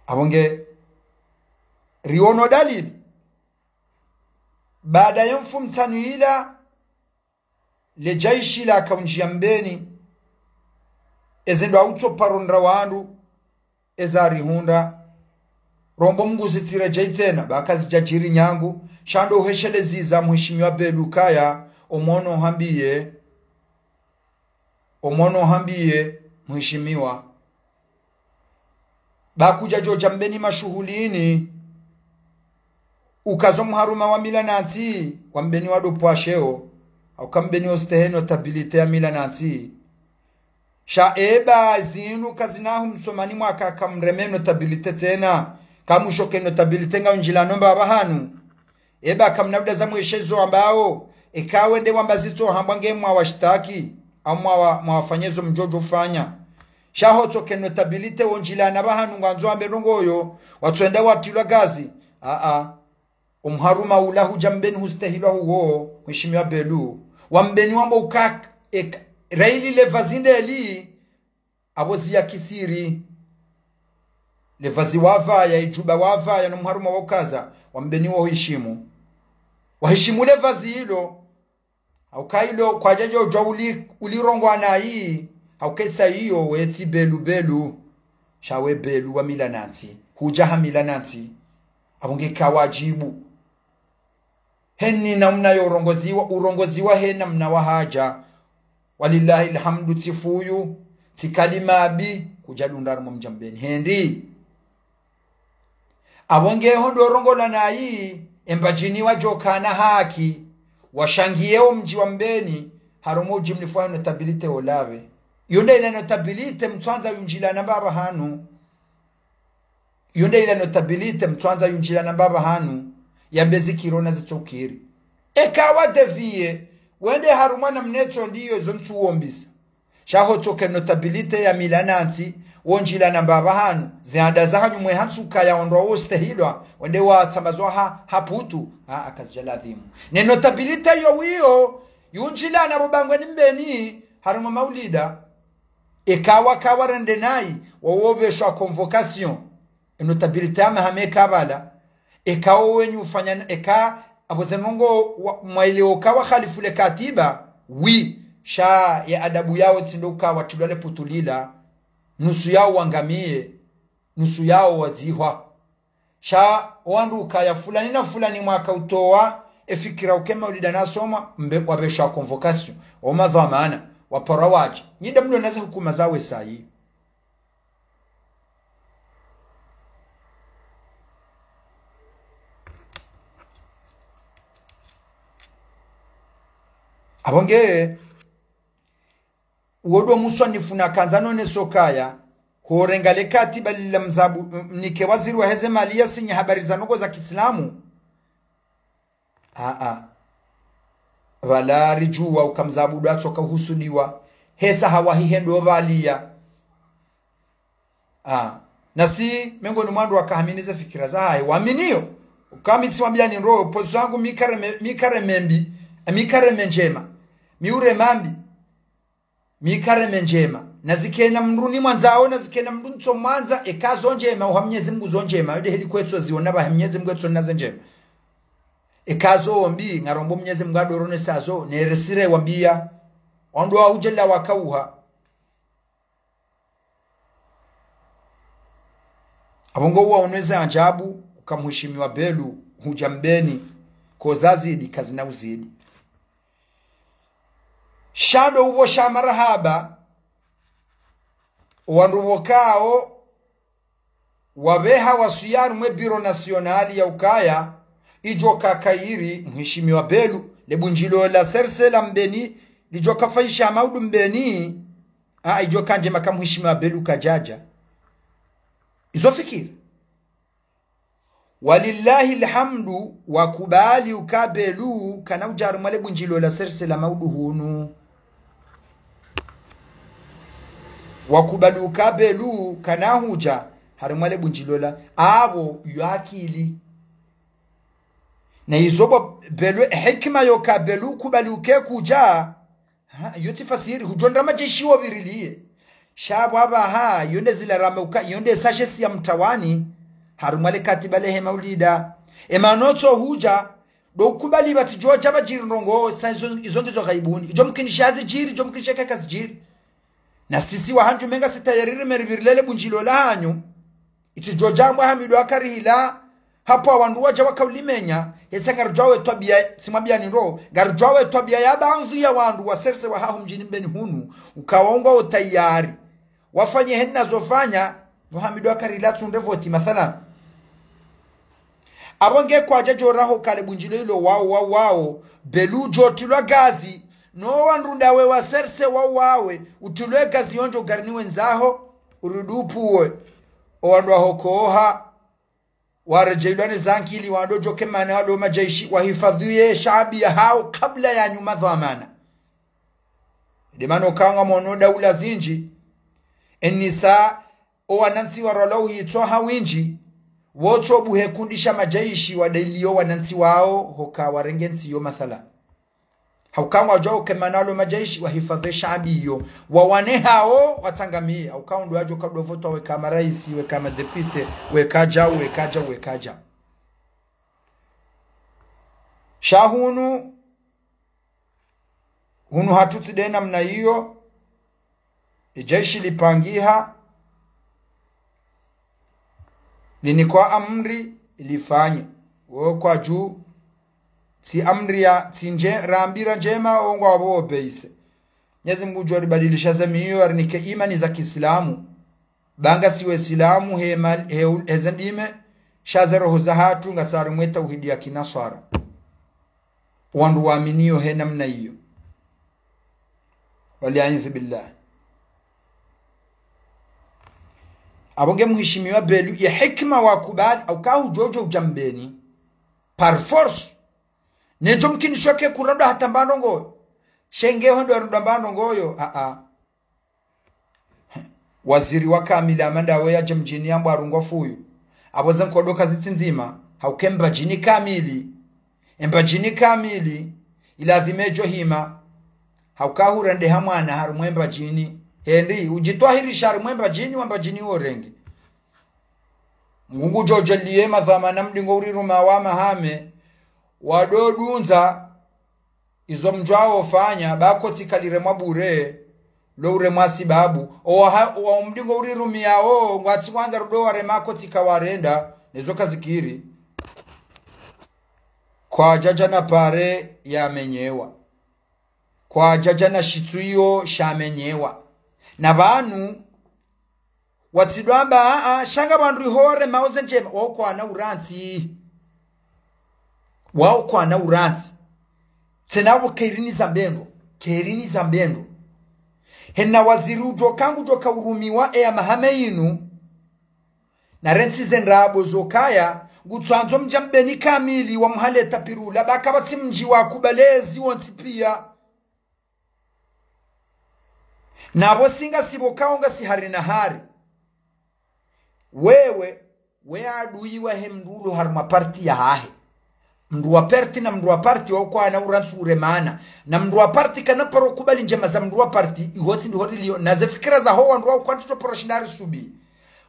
Apvo nge, riono dalili. Baada ye mfumontsanu yila, le jeshi laka undjiya Mbeni, eze ndo autso paro ndra wandru, eza rihundra, rombo Mngu zitsiredjeyi tsena, ba kazidjadjiri nyangu, sha ndo uhesheleza mheshimiwa Belu kaya, omwono hambiye, omwono hambiye, mheshimiwa. Ba kudja djodja Mbeni mashuhulini, ukazo mharuma wa mila na ntsi, wa Mbeni wa dopwa sheo, hauka Mbeni ostehe notabilité ya mila na ntsi. Sha eba zinu kazina hu msomani mwaka kamreme notabilité tsena, kamushoke notabilité nga undjila nomba apvahanu. Eba kamna uda za mweshezo ambao, eka wende wamba zitso hambwa nge mwawashitaki, au mwawa-, mwawafanya zo mdjodjo fanya. Sha hotsoke notabilité wondjila na pvahanu ngwandzo wambe ndrongoo yo, watsoenda watilwa gazi. Aa. Omharuma ula hudja Mbeni hustehilwa huwo, mheshimiwa Belu. Wambeni wambo uka, eka, raili le vazi ndeli, apvo ziya kisiri. Le vazi wavaya, idjuba wavaya, no mharuma waukaza, wambeni wahishimu. Wahishimu le vazi ilo, hauka ilo, kwadjadjo djuwa uli, ulirongoa nayi, hauka isa iyo, wetsi belu belu, sha we belu wa mila na ntsi, hudja ha mila na ntsi, apvo nge kawadjibu. Heni namna yo urongoziwa, urongoziwa he namna wahadja. Walillahi alhamdu, tsi fuyu, tsi kalima mbi, kudja dunda harumwa mdji wa Mbeni. Hendi. Apvo nge ho ndo rongola nayi, e Mbadjini wadjo kana haki, washangiye o mdji wa Mbeni, harumwa udjimlifu wa notabilité olapve. Yo nde ila notabilité mtswandza yundjila na mbaba hanu. Yo nde ila notabilité mtswandza yundjila na mbaba hanu, yambe zikiri na zitsokiri. Eka wa dévier, wende harumwa na mnetso ndiyo zo ntsu wombisa. Sha ho tsoke notabilité ya mila na ntsi, wondjila na mbaba hanu, ze anda za hanyu mwe hantsu kaya ondrwa wostehilwa, wende watsambazwa ha, ha putu, ha, akazidja ladhimu. Ne notabilité yo wiyo, yundjila na pvo bangweni Mbeni, harumwa maulida, eka wakawa rende nayi, wawopveshwa convocation. E notabilité ya mahame kabala. Eka wo wenyi ufanya, eka apvo ze ndrongo wa, mwaile uka wakhalifu le katiba, wi, sha ye adabu yawo tsi ndo uka watrilwa le putu lila, nusu yawo wangamiye, nusu yawo wadzihwa. Sha wandru ukaya fulani na fulani mwaka utowa, e fikira uka e maulida nasomwa, mbe, wapveshwa convocation, o madhwamana, waparwa wadje. Nyi nda mlo na ze hukuma za wesayi. Apvo nge, uwo ndo muswanifu nakandza nonese ukaya, ho renga le katiba lila mzabu, m-, mnike waziri wa heze mali yasinye habari za ndrongo za kiislamu. Aa. Pvala ridjuwa uka mzabu ndo atsoka uhusudiwa. Hesa hawahi hendo pvaliya. Ah. Nasi, mengoni mwa wandru wakahamini ze fikira zahahe, waminiyo. Uka mi tsi wambiyani ndro, position yangu mi kareme, mi kareme mbi, mi kareme ndjema. Mi urema mbi, mi kareme ndjema. Na zikena mndru nimwandzao, na zikena mndru ntsomwandza, eka zo ndjema, uha Mnyezi Mngu zo ndjema. Yo nde heli kwetso ziona pvahe Mnyezi Mngu etso na ze ndjema. Eka zo mbi, ngarombo Mnyezi Mngu adoronesa zo, neresire wambiya. Wandru wa udjela wakauha. Apvo ngo uwaoneza ajabu, uka mheshimiwa Belu, hudja Mbeni, ko zazidi, kazina uzidi. Sha ndo upvo sha marahaba, wandru pvokao, wapveha waswiya harumwa e Bureau National ya ukaya, idjo ka kheri, mheshimiwa Belu, le bundjilio la serse la Mbeni, lidjo ka fayisha maudu Mbeni, a, idjo ka ndjema ka mheshimiwa Belu kadjadja. Izo fikira. Walillahi alhamdu, wakubali uka Belu kana udja harumwa le bundjilio la serse la maudu hunu. Wakubali uka Belu kana hudja harumwa le bundjilio la, apvo yo akili. Na izo pvo Belu, hikima yo ka Belu kubali uke kudja, ha, yo tsi fasiri, hudjo ndra madjeshi wo pviriliye. Sha pvo apvaha, yo nde zila ramba uka, yo nde sagesse ya mtawani, harumwa le katiba lehe maulida. E mana otso hudja, ndo ukubali pvatsi djo dja pvadjiri ndrongo, sa izo, izo ngizo ghaibuni. Idjo mkinisha zidjiri, idjo mkinisha kaka zidjiri. Na sisi wahandju menga sita yariri meri pvirile le bundjilio la hanyu. Itsi djo dja mbwa Hamidu Akari hila, hapvo wandru wadja wakaulimenya, hesa ngarudjuwa we twabiya, tsi mwambiyani ndro, ngarudjuwa we twabiya ya baadhwi ya wandru wa serse wa haho mdjini Mbeni hunu, ukaongwa o tayari. Wafanye hena zo fanya, pvo Hamidu Akari hila tsunde voti, mathalan. Apvo nge kwadja djo raho ka le bundjilio ilo wao, wao, wao, Belu djo trilwa gazi, no wandru ndawe wa serse wao wawe, utrilwe gazi yo ndjo garini wendzaho, urudi upvuwe, o wandru waho koha, waredjeilwa ne zankili, wandru djo ke mana walo madjeshi, wahifadhwi ye shaabi ya hawo kabla ya nyuma dhwamana. Nde mana uka ngamwono daula zindji, enisa o wanantsi warwalwa uhitswa ha windji, wotso buhe kundi sha madjeshi wadailiyo wanantsi wao, hoka warenge ntsi yo mathalan. Hauka ngwadjuao ukaya mana walo madjeshi wahifadhwi ye shaabi iyo. Wawane hawo watsangamiye. Hauka ndo wadjo kadovotwa weka maraisi, weka madepite, weka dja, weka dja, weka dja. Sha hunu, hunu hatru tsi de namna iyo, e jeshi lipangiha, linikwa amri, lifanye. Wo kwadju, tsi amri ya, tsi ndje, rambira ndjema, wo ngwapvo obeise. Mnyezi Mungu ngudjo ribadilisha ze miyo, yarinike imani za kiislamu. Ba ngasi waislamu, he mal-, he ul-, he ze ndimi, sha ze roho zahatru, ngasi harumwa ye tauhidi ya kinaswara. Wandru waaminiyo he namna iyo. Wal iyadhu billah. Apvo nge mheshimiwa Belu, ye hikima wakubali, hauka hudjo udjo udja Mbeni. Par force. Nedjo mkinisho ke kurado hata mbano ngoyo. Sha nge hondo arudwa mbano ngoyo. A, a. Waziri wa kamili hama ndawe yadje mdjini yambwa arungwa fuyu. Apvo ze nkodo kazitsi ndzima, hauka e Mbadjini kamili. E Mbadjini kamili, iladhima edjo hima. Hauka hurendeha mwana harumwa e Mbadjini. Hende, udjitwahirisha harumwa e Mbadjini, wa Mbadjini wo renge. Mungu ngudjo djaliye madhwamana mdingo uriruma wa mahame, wado dundza, izo mdjuao fanya, ba koti kaliremwa bure, lo uremwa sibabu. Owa ha-, owa mdingo urirumiyao, ngwatsi wandza rudo warema koti kawarenda, nezo kazikiri. Kwadjadja na pare yamenyewa. Kwadjadja na shitsuyo shamenyewa. Na pvanu, watsidwamba, a, a, sha nga pvandru iho waremao ze ndjema, wao kwana urantsi. Wao kwana urantsi. Tsena wo kerini za mbendo, kerini za mbendo. Hena waziri udjoka ngudjoka urumiwa eya mahame yinu. Na rentsi ze ndrabo zokaya, ngutsandzo mdja Mbeni kamili wa mhaleta pirula, ba kapvatsi mdji wakubali ezi wontsi piya. Na pvo si ngasi pvo kao ngasi hari na hari. Wewe, we adui wahe mndru ulo harumwa parti yahahe. Mndru wa parti na mndru wa parti wao kwana urantsi uremana. Na mndru wa parti kana paro kubali ndjema za mndru wa parti, iho tsi ndiho rilio. Na ze fikira zaho wandru wao kwantsi tso paro shinda risubi.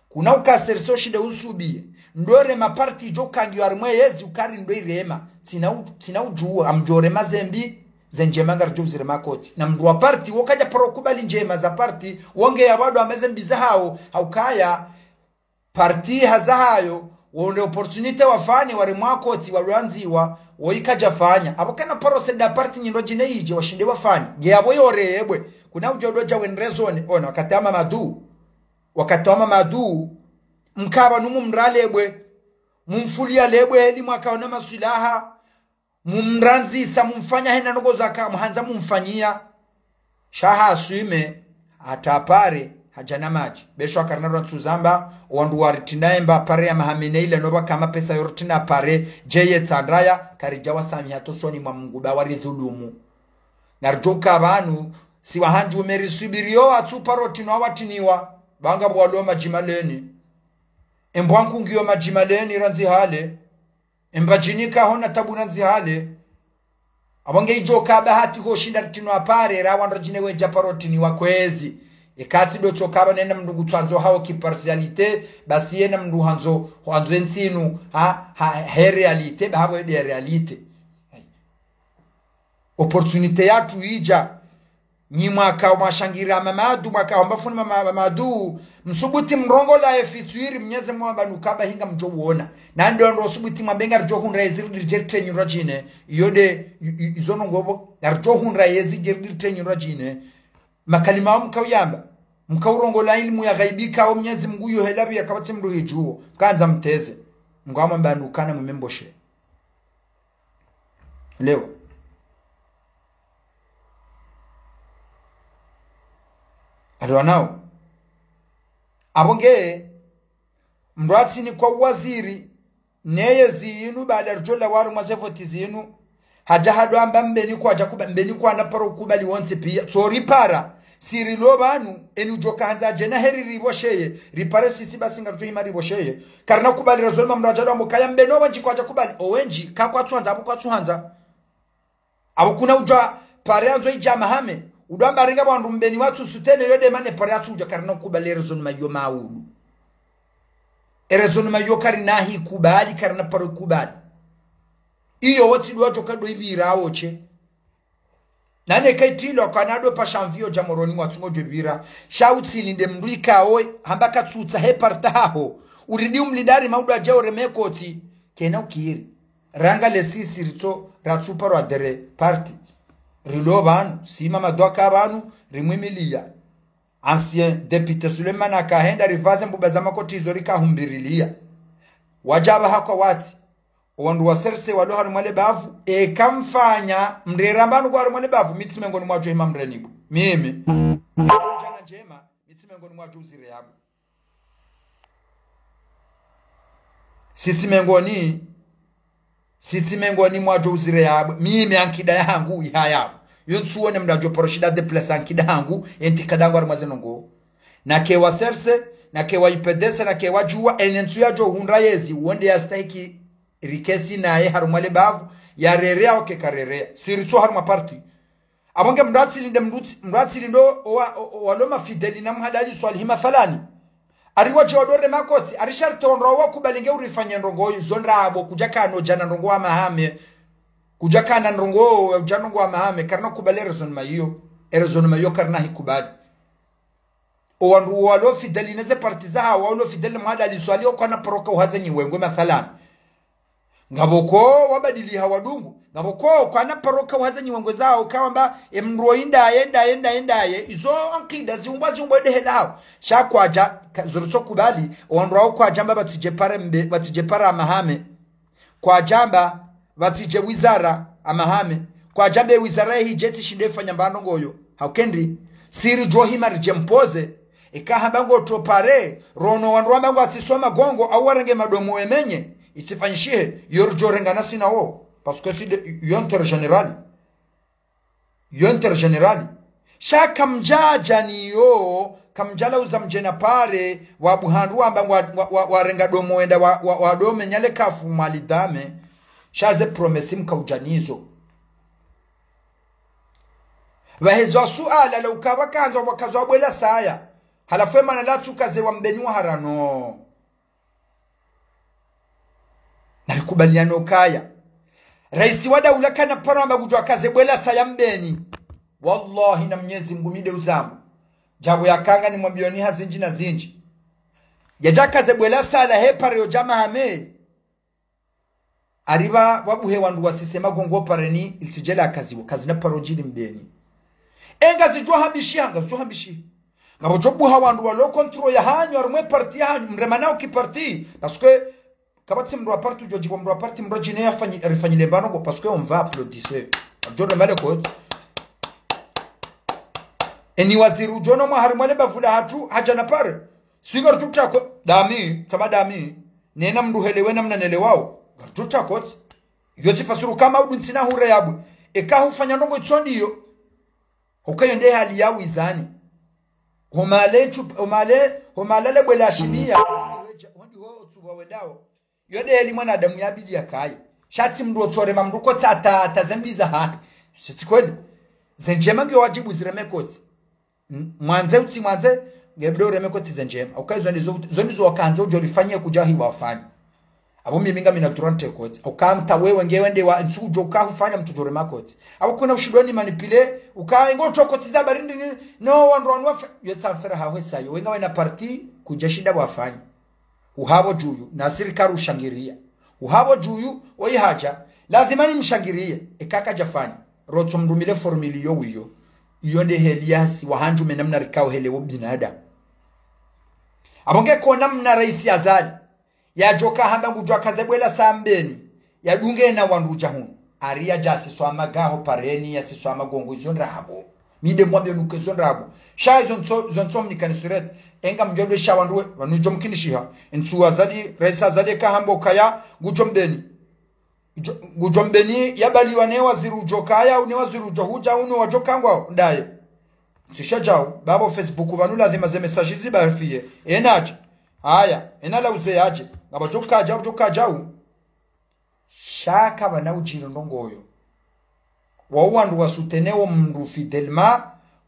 Kuna uka serse oshinde usubiye. Ndo rema parti idjo kangiyo harimwa yezi ukari ndo irema. Tsina u-, tsina udjuwa, amdjo rema ze mbi, ze ndjema ngaridjo uzirema koti. Na mndru wa parti, wo kadja paro kubali ndjema za parti, wo nge ya pvado amba ze mbi zahawo, haukaya, parti hazahayo, wo nde opportunité wafanye, waremwa koti, walwandziwa, wo ikadja fanya. Apvo kana paro seda parti nyindro djine idje, washinde wafanye. Nge apvo yo rebwe, kuna udjo dodja wendrezone, ona, wakati wa Mamadu. Wakati wa Mamadu, mkapva numu mralebwe, mumfulia lebwe, eli mwaka ona maswilaha, mumrandzisa, mumfanya hena ndrongo zaka, muhandza mumfanyia. Sha haswime, hata pare, hadja na madji. Besho akarina rwa ntsu zamba, wandru waritrina emba pare ya mahamine ile noba kama pesa yoritrina pare, djeye tsandraya, karidja wasamiha hata usoni mwa Mungu ba waridhulumu. Naridjoka pvanu, si wahandju meri subiriyo atsu paro trinwa watriniwa, ba nga pvwalo madji maleni. Embwa nkungiyo madji maleni randzi hale. Embadjini kahona tabu randzi hale. Apvo nge idjoka bahati ho shinda ritrinwa pare ra wandru djine wedja paro triniwa kwezi. Ekatsi do tsoka pva nena mndru ngutsandzo hawo ki partialité, basi yena mndru handzo, handzo entsinu, ha, ha, he réalité, ba hapvo ede réalité. Opportunité yatru idja. Nyi mwaka mwashangira Mamadu, mwaka wamba funi Mama-, Mamadu, msubuti mrongola efitswiri Mnyezi Mungu amba nukaba hinga mdjo wona. Na ndo ndo subuti mwambe ngaridjo hundra yezi ridje ritrenyi rwa djine. Iyo de, i-, i-, izo no ngopvo, ngaridjo hundra yezi ridje ritrenyi rwa djine. Makalima wa mkauyamba, mkaurongola ilimu ya ghaibi ka o Mnyezi Mungu yo hela pvi ya kapvatsi mndru hidjuwo. Kandza mteze. Ngwamwamba nukana mwimemboshe. Leo. Aliwa nao. Apvo nge, mndru atsinikwa uwaziri, neye zinu baada ridjola waru mwa ze voti zinu, hadja hadwamba Mbeni kwadja kuba-, Mbeni kwana paro kubali wontsi piya. Tsori para, siri lo pvanu, eni udjoka handza djena heri ripvosheye, ripare sisi basi ngaridjo hima ripvosheye. Karina kubali razolima mndru adja dwambo kaya Mbeni owendji kwadja kubali, owendji, ka kwatsu handza, apvo kwatsu handza. Apvo kuna udja pare yandzo idja Hamahame, udjo amba ringa wandru Mbeni watsu soutenir yo demande, pare yatsu udja. Karina kubali e raisonnement iyo maudu. E raisonnement iyo karina hikubali, karina paro ikubali. Iyo wotsi ndo wadjo ka ndo ipvira woshe. Nane kaitilo kana ndo pasha mvi yo dja Moroni mwatsu ngodjo ipvira. Sha utsilinde mndru ikao hamba katsutsaha e parti yaho. Uridi umlinde hari maudu adje ureme koti. Kena ukiri. Ranga le sisi ritso ratsu paro adhérer parti. Rilo pvanu, si Mamadou aka pvanu, rimwimiliya. Ancien député Suleimana kahenda ripvaze mbuba za makoti izo rikahumbirilia. Wadja pvaha kwatsi. Owandru wa C R C walo harumwa le bavu, eka mfanya, mrera mbanu kwa harumwa le bavu, mi tsi mengoni mwadjo hima mrenibu. Mimi. Djana ndjema, mi tsi mengoni mwadjo uzire yapvo. Si tsi mengoni, si tsi mengoni mwadjo uzire yapvo. Mimi ankida yahangu iha yapvo. Yo ntsu wone mndru adjo paro shinda déplacer ankida yahangu, e ntrika ndangu harumwa ze ndrongoo. Nake wa C R C, nake wa U P D C, nake wa Juwa, ene ntsu yadjo hundra yezi, wonde yastahiki riketsi naye harumwa le bavu, yarerea oke karerea. Si ritso harumwa parti. Apvo nge mndru atsilinde mndru tsi-, mndru atsilinde o, o, o, walo ma fidèle na Mhadali Swalihi mathalani. Ari wadje wadjo rema koti, ari sharti ondro wakubali nge urifanye ndrongoo, zo ndrabo, kudjakana udjana ndrongoo Hamahame. Kudjakana ndrongoo, udja ndrongoo Hamahame, karina kubali e raisonnement iyo. E raisonnement iyo karina hikubali. Owandru walo fidèle neze parti zahawo, walo fidèle Mhadali Swalihi, okana paro ka uhaza nyi wengwe mathalani. Ngapvo ko wabadiliha wadungu. Ngapvo ko kwana paro ka uhaza nyi wengwe zahawo, kawamba, e mndru oyi ndaye, ndaye, ndaye, ndaye. Izo ankida ziumbwa, ziumbwa edehela hawo. Sha kwadja, ka-, zo ritso kubali, owandru wawo kwadjamba pvatsidje pare mbe, pvatsidje pare Hamahame. Kwadjamba, pvatsidje wizara Hamahame. Kwadjamba e wizara yehidje tsi shinde fanya mbano ngoyo. Hauka ndri, si ridjo hima ridje mpoze. Eka hamba ngo tso pare, rono wandru wamba ngwasiswa magongo, au warenge madomo wemenye. Itsifanyishihe, yo ridjo renga nasi nawo. Parce que si de, yo intérêt général. Yo intérêt général. Sha kamdjadja niyo, kamdjalauza mdjena pare, wabuha ndru wamba ngwa, wa, wa, warenga domo wenda wa, wa, wadome nyale kafu mwalidame. Sha ze promesses mkaudja nizo. Pvahezwa suala la ukaya pvakandza wakazi wa Bwela Saya. Halafu emana latsuka ze wa Mbeni wa harano. Narikubaliane ukaya. Raisi wa daula kana paro amba ngudjo akaze Bwela Saya Mbeni. Wallahi na Mnyezi Mngu mi nde uzambu. Djabu yakanga nimwambiyoni ha zindji na zindji. Yadja akaze Bwela Saya he pare yo dja Hamahame. Ari pva, pvabuhe wandru wasise magongo pareni, ilitsidje la akaziwa, kazina paro djiri Mbeni. E ngazidjo hambishiha, ngazidjo hambishiha. Ngapvo djo buha wandru walo contrôle yahanyu, harumwa e parti yahanyu, mrema nao ki parti. Parce que, kapvatsi mndru wa parti, udjo djipva mndru wa parti, mndru djine yafanyi, rifanyile mbano ngo, parce que on va applaudir. Djo rema le koti. Eni waziri udjo no mwa harumwa le bavu lahatru, hadja na pare. Swinga rutsutsako, dami, tsama dami. Nena mndru helewe namna nelewao. Ngarutsutsako tsi. Yo tsi fasuru kama udu ntsina hure yabwe. Eka hufanya ndrongoo itso ndiyo. Uka yo nde hali ya wizani. Homale tsu-, homale, homale le Bwela Shimiya. Hondi ho otsuba wendao. Yo nde heli mwanadamu yabidi yakaye. Sha tsi mndru otsorema mndru koti ata, ata zembi zahahe. Sha tsi kweli. Ze ndjema ngiyo wadjibu zireme koti. M-, mwandze utsi mwandze, ngebidi ureme koti ze ndjema. Uka izo ndizo, zo ndizo wakandzo udjo rifanye kudja hi wafanye. Apvo mimi ngamina droit nte koti. Uka mta wewe nge wende wa, ntsu udjo uka hufanya mtsudjo rema koti. Apvo kuna ushindwa ni manipuler, uka ingo tso koti za barindi ni, no wandru wanu wafa-, yo tsa mfera haho esayo. Wenga wena parti, kudja shinda wafanye. Uhapvo djuyu, na sirikali ushangiriya. Uhapvo djuyu, oyi hadja, lazima nimshangiriye, eka kadjafanya. Rotso mrumile formule yo wiyo. Iyo nde heli yasi, wahandju mena mna rikao hele wo binadamu. Apvo nge kona mna raisi Azali. Yadjoka hamba ngudjo akaze Bwela Saya Mbeni. Yadunge na wandru udja hunu. Ari yadja asiswa magaho pareni, yasiswa magongo izo ndrabo. Mi nde mwambiyo nuke izo ndrabo. Sha izo ntso, izo ntso mnikani surete. Enga mdjo ndo sha wandru we, wanu djo mkinishiha. Ntsu Azali, raisi Azali eka hamba ukaya, ngudjo Mbeni. Ngudjo, ngudjo Mbeni, yabaliwa ne waziri udjo kaya, une waziri udjo hudja, une wadjo kangwa, ndaye. Ntsi sha djau, bapvo Facebook, pvanu lazima ze message zibafiye. Ena adje. Haya, ena lauze yadje. Ngapvo djo kadjau, djo kadjau. Sha kapvana udjiri ndrongoo yo. Wao wandru wa soutenir wo mndru fidèlement,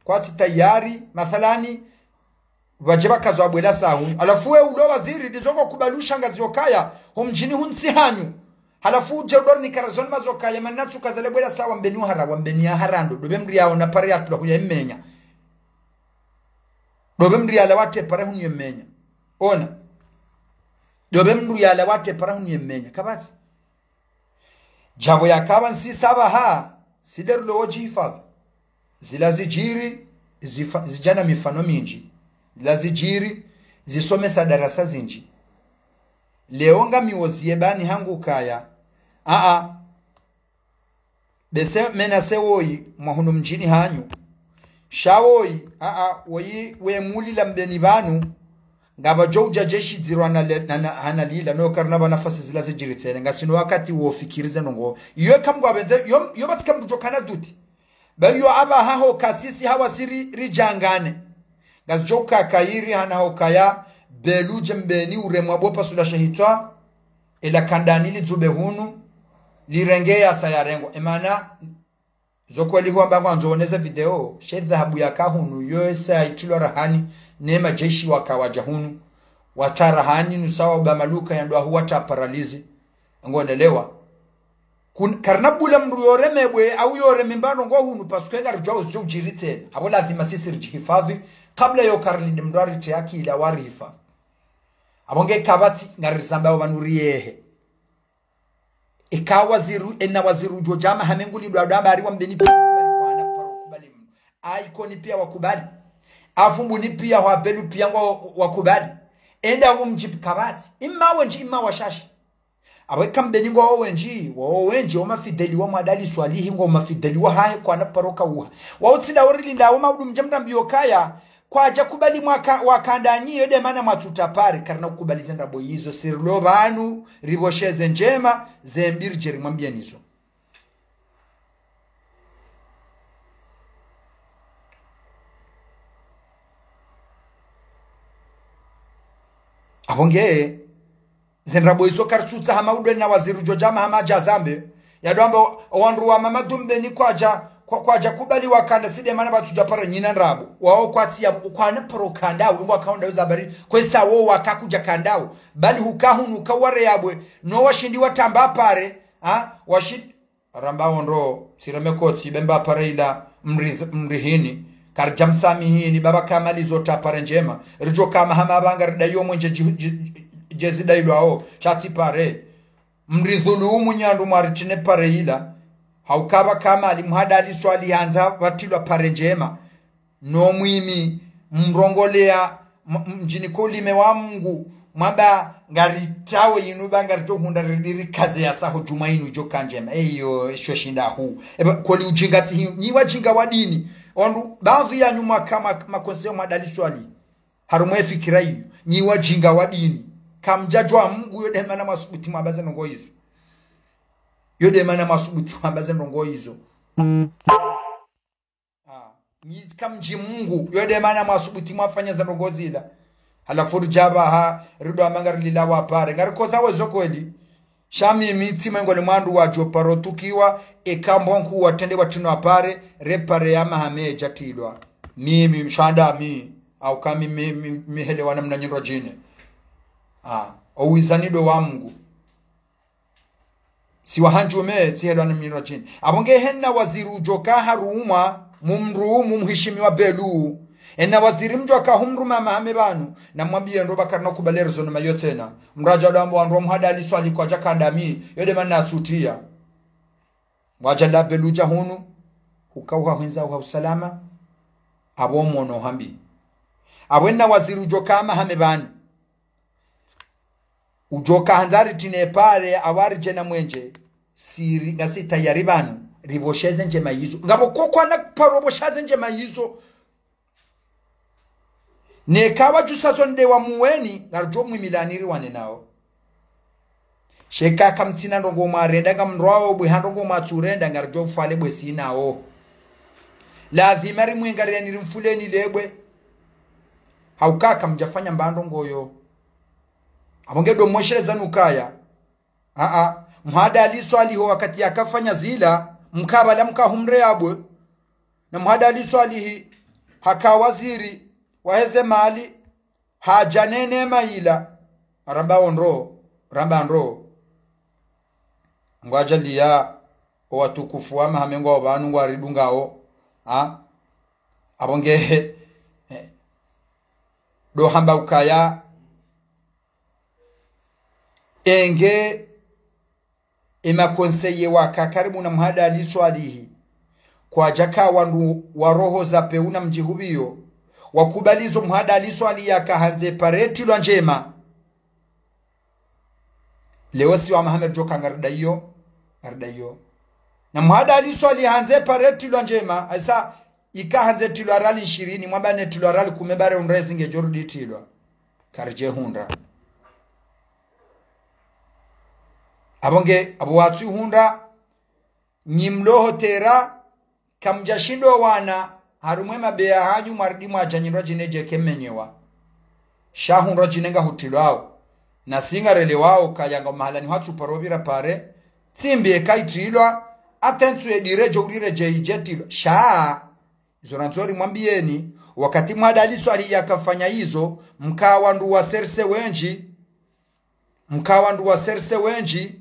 kwatsi tayari, mathalani, pvadje pvakazo abwela sahu. Halafu we ulo waziri, ndizo ngo kubali ushangazi yokaya, ho mdjini huntsi hanyu. Halafu udje udori ni karazoni mazokaya, mana tsuka zale bwela sawa mbeni uhara, wa mbeni ya harando, ndo be mndru yaona pare yatula huya imenya. Ndo be mndru yala wate pare hunu yemenya. Ona. Ndo be mndru yala wate pare hunu yemenya. Kapvatsi. Djapvo yakapva ntsi saba ha, si nde rilo wodjihifadhwi. Zila zidjiri, zifa-, zidjana mifano mindji. Zila zidjiri, zisomesa darasa zindji. Leo ngami woziye bani hangu kaya. Aa. Bese mena se woyi, mwa hunu mdjini hanyu. Sha woyi, aa, woyi, we mulila mbeni pvanu. Ngapvadjo udja djeshi dziro hana le-, hana, hana lila, no karina pva nafasi zila zidjiri tsena. Ngasina wakati wo fikiri ze ndrongo. Iyo kamgwa benze, yo, yo pvatsi kamdru djo kana duti. Ba iyo apvaha ho kasisi ha waziri ridjangane. Ngazidjo uka kayiri hana hokaya, Belu dje mbeni uremwa bo pasula shahitswa, ela kandani lidzube hunu, lirenge yasa yarengwa. Emana, zo kweli huamba ngwandzo oneze video, she dhahabu yaka hunu, yo esa itilwa rahani, ne majeshi waka wadja hunu, watra rahani, nusawa uba maluka ya ndo ahu watra paralizi. Ngonelewa. Kun-, karina bula mndru yoremebwe, au yoreme mbano ngo hunu, parce que ngaridjuwa uzidjo udjiri tsena. Apvo lazima sisi ridjihifadhwi, kabla yo karilinde mndru aritre akili awarihifadhwi. Apvo nge kapvatsi, ngarizamba yo pvanu riyehe. Eka waziri, ena waziri udjo djama, hamengu lidwa dwa bari wa mbeni pia kubali kwa ana paro kubali mndru. Aikoni pia wakubali. Afumbuni pia hwa Belu pia ngo wakubali. Enda wo mdji kapvatsi. Ima wendji, ima washashi. Apvo eka mbeni ngo wao wendji, wao wendji, wo mafidèle wa Mwandali Swalihi ngo mafidèle wa hahe kwana paro kauha. Wao tsi nda wori linda wo maudu mdje mrambiyo kaya, kwadja kubali mwaka, wakandanyi, yo nde mana mwatsuta pare, karina kukubali ze ndrabo izo, si rilo pvanu, ripvosheze ndjema, ze mbi ridje rimwambiyeni zo. Apvo nge, ze ndrabo izo karitsutsaha maudu ena waziri udjo djama hama dja zambe. Ya ndo amba o wandru wa Mamadu mbeni kwadja, kwa-, kwadja kubali wakanda si nde mana pvatsudja pare nyina ndrabo. Wao kwatsi ya, kwana paro kandao, ngo wakaonda yo za bari, kwesa wo waka kudja kandao. Bali huka hunu kaware yabwe, no washindi watramba pare, ha? Washindi, ramba ondro, sireme kotsi, be mba pare ila, mri-, mrihini. Karidja msamihini, baba Kamali zo tra pare ndjema. Ridjo kama hama pvanga rida yo mwenje dji-, dji-, djezi dailwao, sha tsi pare. Mridhulumu nyandru mwaritine pare ila. Hauka baba Kamali Mwandali Swalihi handza pvatrilwa pare ndjema. No mwimi, mrongolea, m-, mdjini kolime wa Mungu, mwamba ngaritawe inu ba ngaritohundra ridiri kaze yasa ho djumwa inu djoka ndjema. Eyo, esho shinda hu. Eba, koli udjinga tsi hi-, nyi wadjinga wa dini. Ondru, baadhwi yanyu mwaka ma-, makonseye Mwandali Swalihi. Harumwa ye fikira iyo, nyi wadjinga wa dini. Kamdjadjuwa Mungu, yo nde mana mwasubuti mwamba ze ndrongo izo. Yo nde mana mwasubuti mwamba ze ndrongo izo. Ah, nyi kamdji Mungu, yo nde mana mwasubuti mwafanya ze ndrongo zila. Halafu ridja pvaha, rido amba ngarilila wa pare. Ngarikoza wezo kweli. Sha mimi tsi mengoni mwa wandru wadjo paro tukiwa, eka mbonku watrende watrino apare, re pare ya Mahamedja trilwa. Mimi, mshanda mi, au kami mi, mi, mihelewa na mna nyindro djine. Ah, o wizani ndo wa Mungu. Si wa handjume, sihelewa na mna nyindro djine. Apvo nge hena waziri udjoka harumwa, mumru, mumhishimiwa Belu. Ena waziri mdjoka humruma Mahame pvanu, na mwambiye ndo ba karina kubali rezo na mayo tsena. Mradja ndo amba wandru wa Mwandali Swalihi kwadja kandami, yo nde mana natsutiya. Wadja la Belu dja hunu, hukauha hwendza uha usalama, apvo mwono hambi. Apvo ena waziri udjoka Mahame pvanu. Udjoka handza ritine pare, awaridje na mwenje, siri, ngasi tayari pvanu, ripvosheze ndjema izo. Ngapvo kokwana paro pvosheze ndjema izo. Neka wadjusa zo nde wa muweni, ngaridjo mwimilani riwane nao. Sheka kamtsina ndrongo mwarenda, ngamrwao bwe ha ndrongo mwatsurenda, ngaridjo fwale bwe sinao. Lazima rimwinga riani rimfuleni lebwe. Hauka kamdjafanya mba ndrongo yo. Apvo nge ndo mwesheleza nukaya. Aa, Mwandali Swalihi wakati yakafanya zila, mkabala mkahumre yabwe, na Muhadali Swalihi haka waziri waheze mali, hadja nene maila, ramba ondro, ramba ndro. Ngwadjaliya owatukufu wa mahamengo wa pvanu ngwaridungao, ha? Apvo nge, eh, ndo hamba ukaya, enge emakonseye waka karibu na Muhadali Swalihi, kwadjaka wandru wa roho za pewu na mdjihupviyo, wakubali zo Muhadali Swalihi yaka handze pare tilwa ndjema. Leo si wa Mohamed Djoka ngaridaiyo, ngaridaiyo. Na Muhadali Swalihi handze pare tilwa ndjema, asa ika handze tilwa rali shirini, mwamba ne tilwa rali kume bare hundra ezi ngedjo rudi tilwa. Karidje hundra. Apvo nge, apvo watsu hundra, nyi mlo hotera, kamdja shindo wana, harumwa emabeya hanyu mwaridi mwadja nyindwa djine djeke menyewa. Sha hundrwa djine nga hutilwao. Na si ngarelewao kaya nga mahalani hwatsu paro pvira pare, tsimbi eka itilwa, ata ntsu edire djo urire dje idje tilwa. Sha, izo randzo rimwambiyeni, wakati Muhadali Swalihi yakafanya izo, mka wandru wa serse wendji, mka wandru wa serse wendji,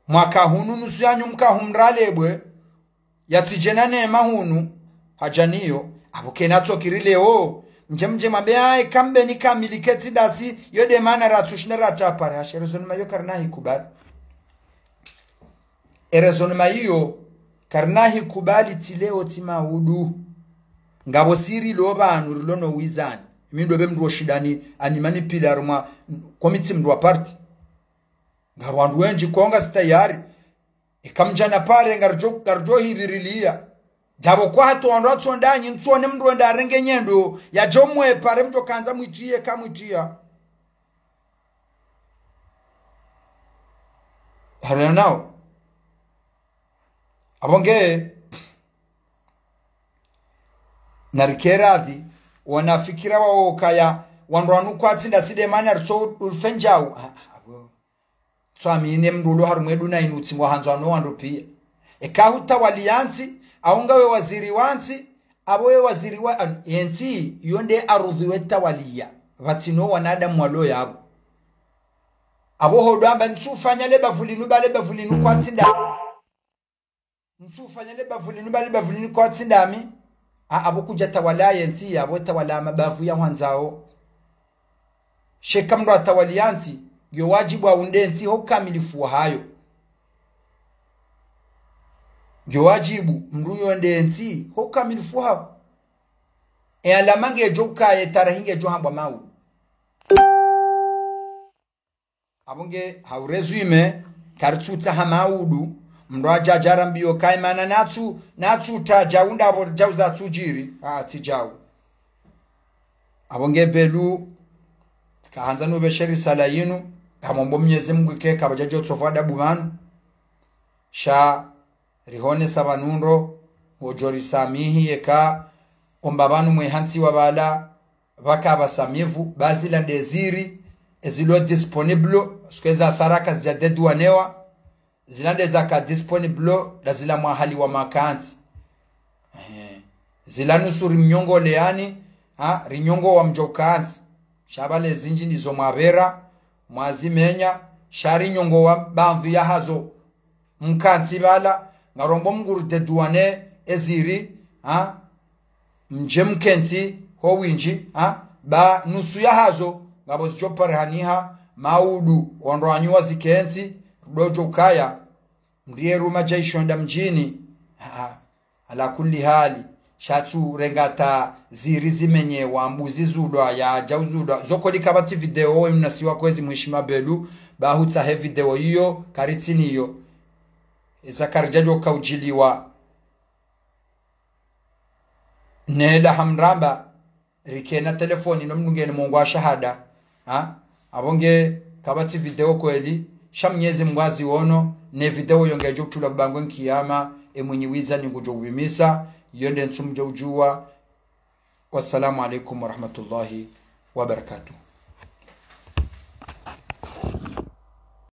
mwaka hunu nusu yanyu mkahumra lebwe, yatsidje na neema hunu, hadja niyo, apvo kena tsokiri leo, mdje mdje mwambe aye kambe ni kamili ketsi dasi, yo nde mana ratsu shinda ratapare, hashe raisonnement iyo karina hikubali. E raisonnement iyo, karina hikubali tsi leo tsi maudu. Ngapvo siri lo pvanu rilo no wizani. Mi ndo be mndru wo shidani, ani manipule harumwa, komitsi mndru wa parti. Ngapvo wandru wendji konga si tayari. Eka mdjana pare ngaridjo, ngaridjo hipviriliya. Djapvo kwa hata wandru watsondanyi, ntsone mndru wenda arenge nyendo, yadjo mwe pare mdjo kandza mwitiye, kamwitiya. Harina nao. Apvo nge, narike radhi, wanafikira wawo kaya, wandru wanu kwatsi nda si nde mana ritso urufenjau. Ah, ah, apvo. Tswamine mndru ulo harumwa eduna inu tsi ngwahandzo wano wandru piya. Eka hutawaliya ntsi, au ngawe waziri wa ntsi, apvo we waziri wa, an-, yentsi, iyo nde arudhi we tawaliya. Pvatsina wanadamu walo yapvo. Apvo hodo amba ntsufanya le bavu linu ba le bavu linu kwatsi nda. Ntsufanya le bavu linu ba le bavu linu kwatsi ndami. A, apvo kudja tawala yentsi, apvo tawala mabavu ya hwandzao. Sha eka mndru atawaliya ntsi, ngiyo wadjibu ahundre ntsi ho ukamilifu wahayo. Ngiyo wadjibu mndru yondre ntsi ho ukamilifu wahayo. E alama ngedjo ukaya, e tarehi ngedjo hambwa maudu. Apvo nge ha urésumé, karitsutsaha maudu, mndru adja adja rambiyo kayi mana natsu, natsu tadja unda apvo djau zatsudjiri, a, tsi djau. Apvo nge Belu, kahandza nupveshe risala yinu, kamombo Mnyezi Mungu ike kapvadja djo tsofa adabu pvanu. Sha, rihonesa pvanu ndo, ngodjo risamihi yeka, omba pvanu mwe hantsi wa pvala, pvaka pvasamivu, ba zila nde ziri, ezilo disponible, siku eza saraka zidja dédouanewa, zila nde zaka disponible, nda zila mwahali wa makantsi. Eh, zila nusu rimnyongole yani, ha, rinyongowa mdjo kantsi. Sha pvale zindji ndizo mwapvera, mwazimenya, sha rinyongowa baadhwi yahazo mkantsi pvala, ngarombo mnguru dédouané eziri, ha, mdje mkentsi ho windji, ha, ba nusu yahazo, ngapvo zidjo parihaniha, maudu, wandru wanyu wazikentsi, rudo djo ukaya, mndru ye ruma djaisho nda mdjini, ha, ha. Ala kulli hali, sha tsu renga ta ziri zimenyewa, mbuzi zulwa, ya djau zulwa. Zo koli kapvatsi video, we mnasiwa kwezi mheshimiwa Belu, ba hutsahe video iyo, karitsina iyo. Eza karidja djo kaudjiliwa. Nela hamramba, rikena telefoni no mndru ngeni mongwa shahada. Ha? Apvo nge kapvatsi video kweli, sha Mnyezi Mungu aziwono, ne video yo ngedjo kutulwa bangwe nkiyama, e mwinyi wiza ni ngudjo upvimisa, iyo nde ntsu mdjo udjuwa. Wassalamu alaikum warahmatullahi wabarakatuh.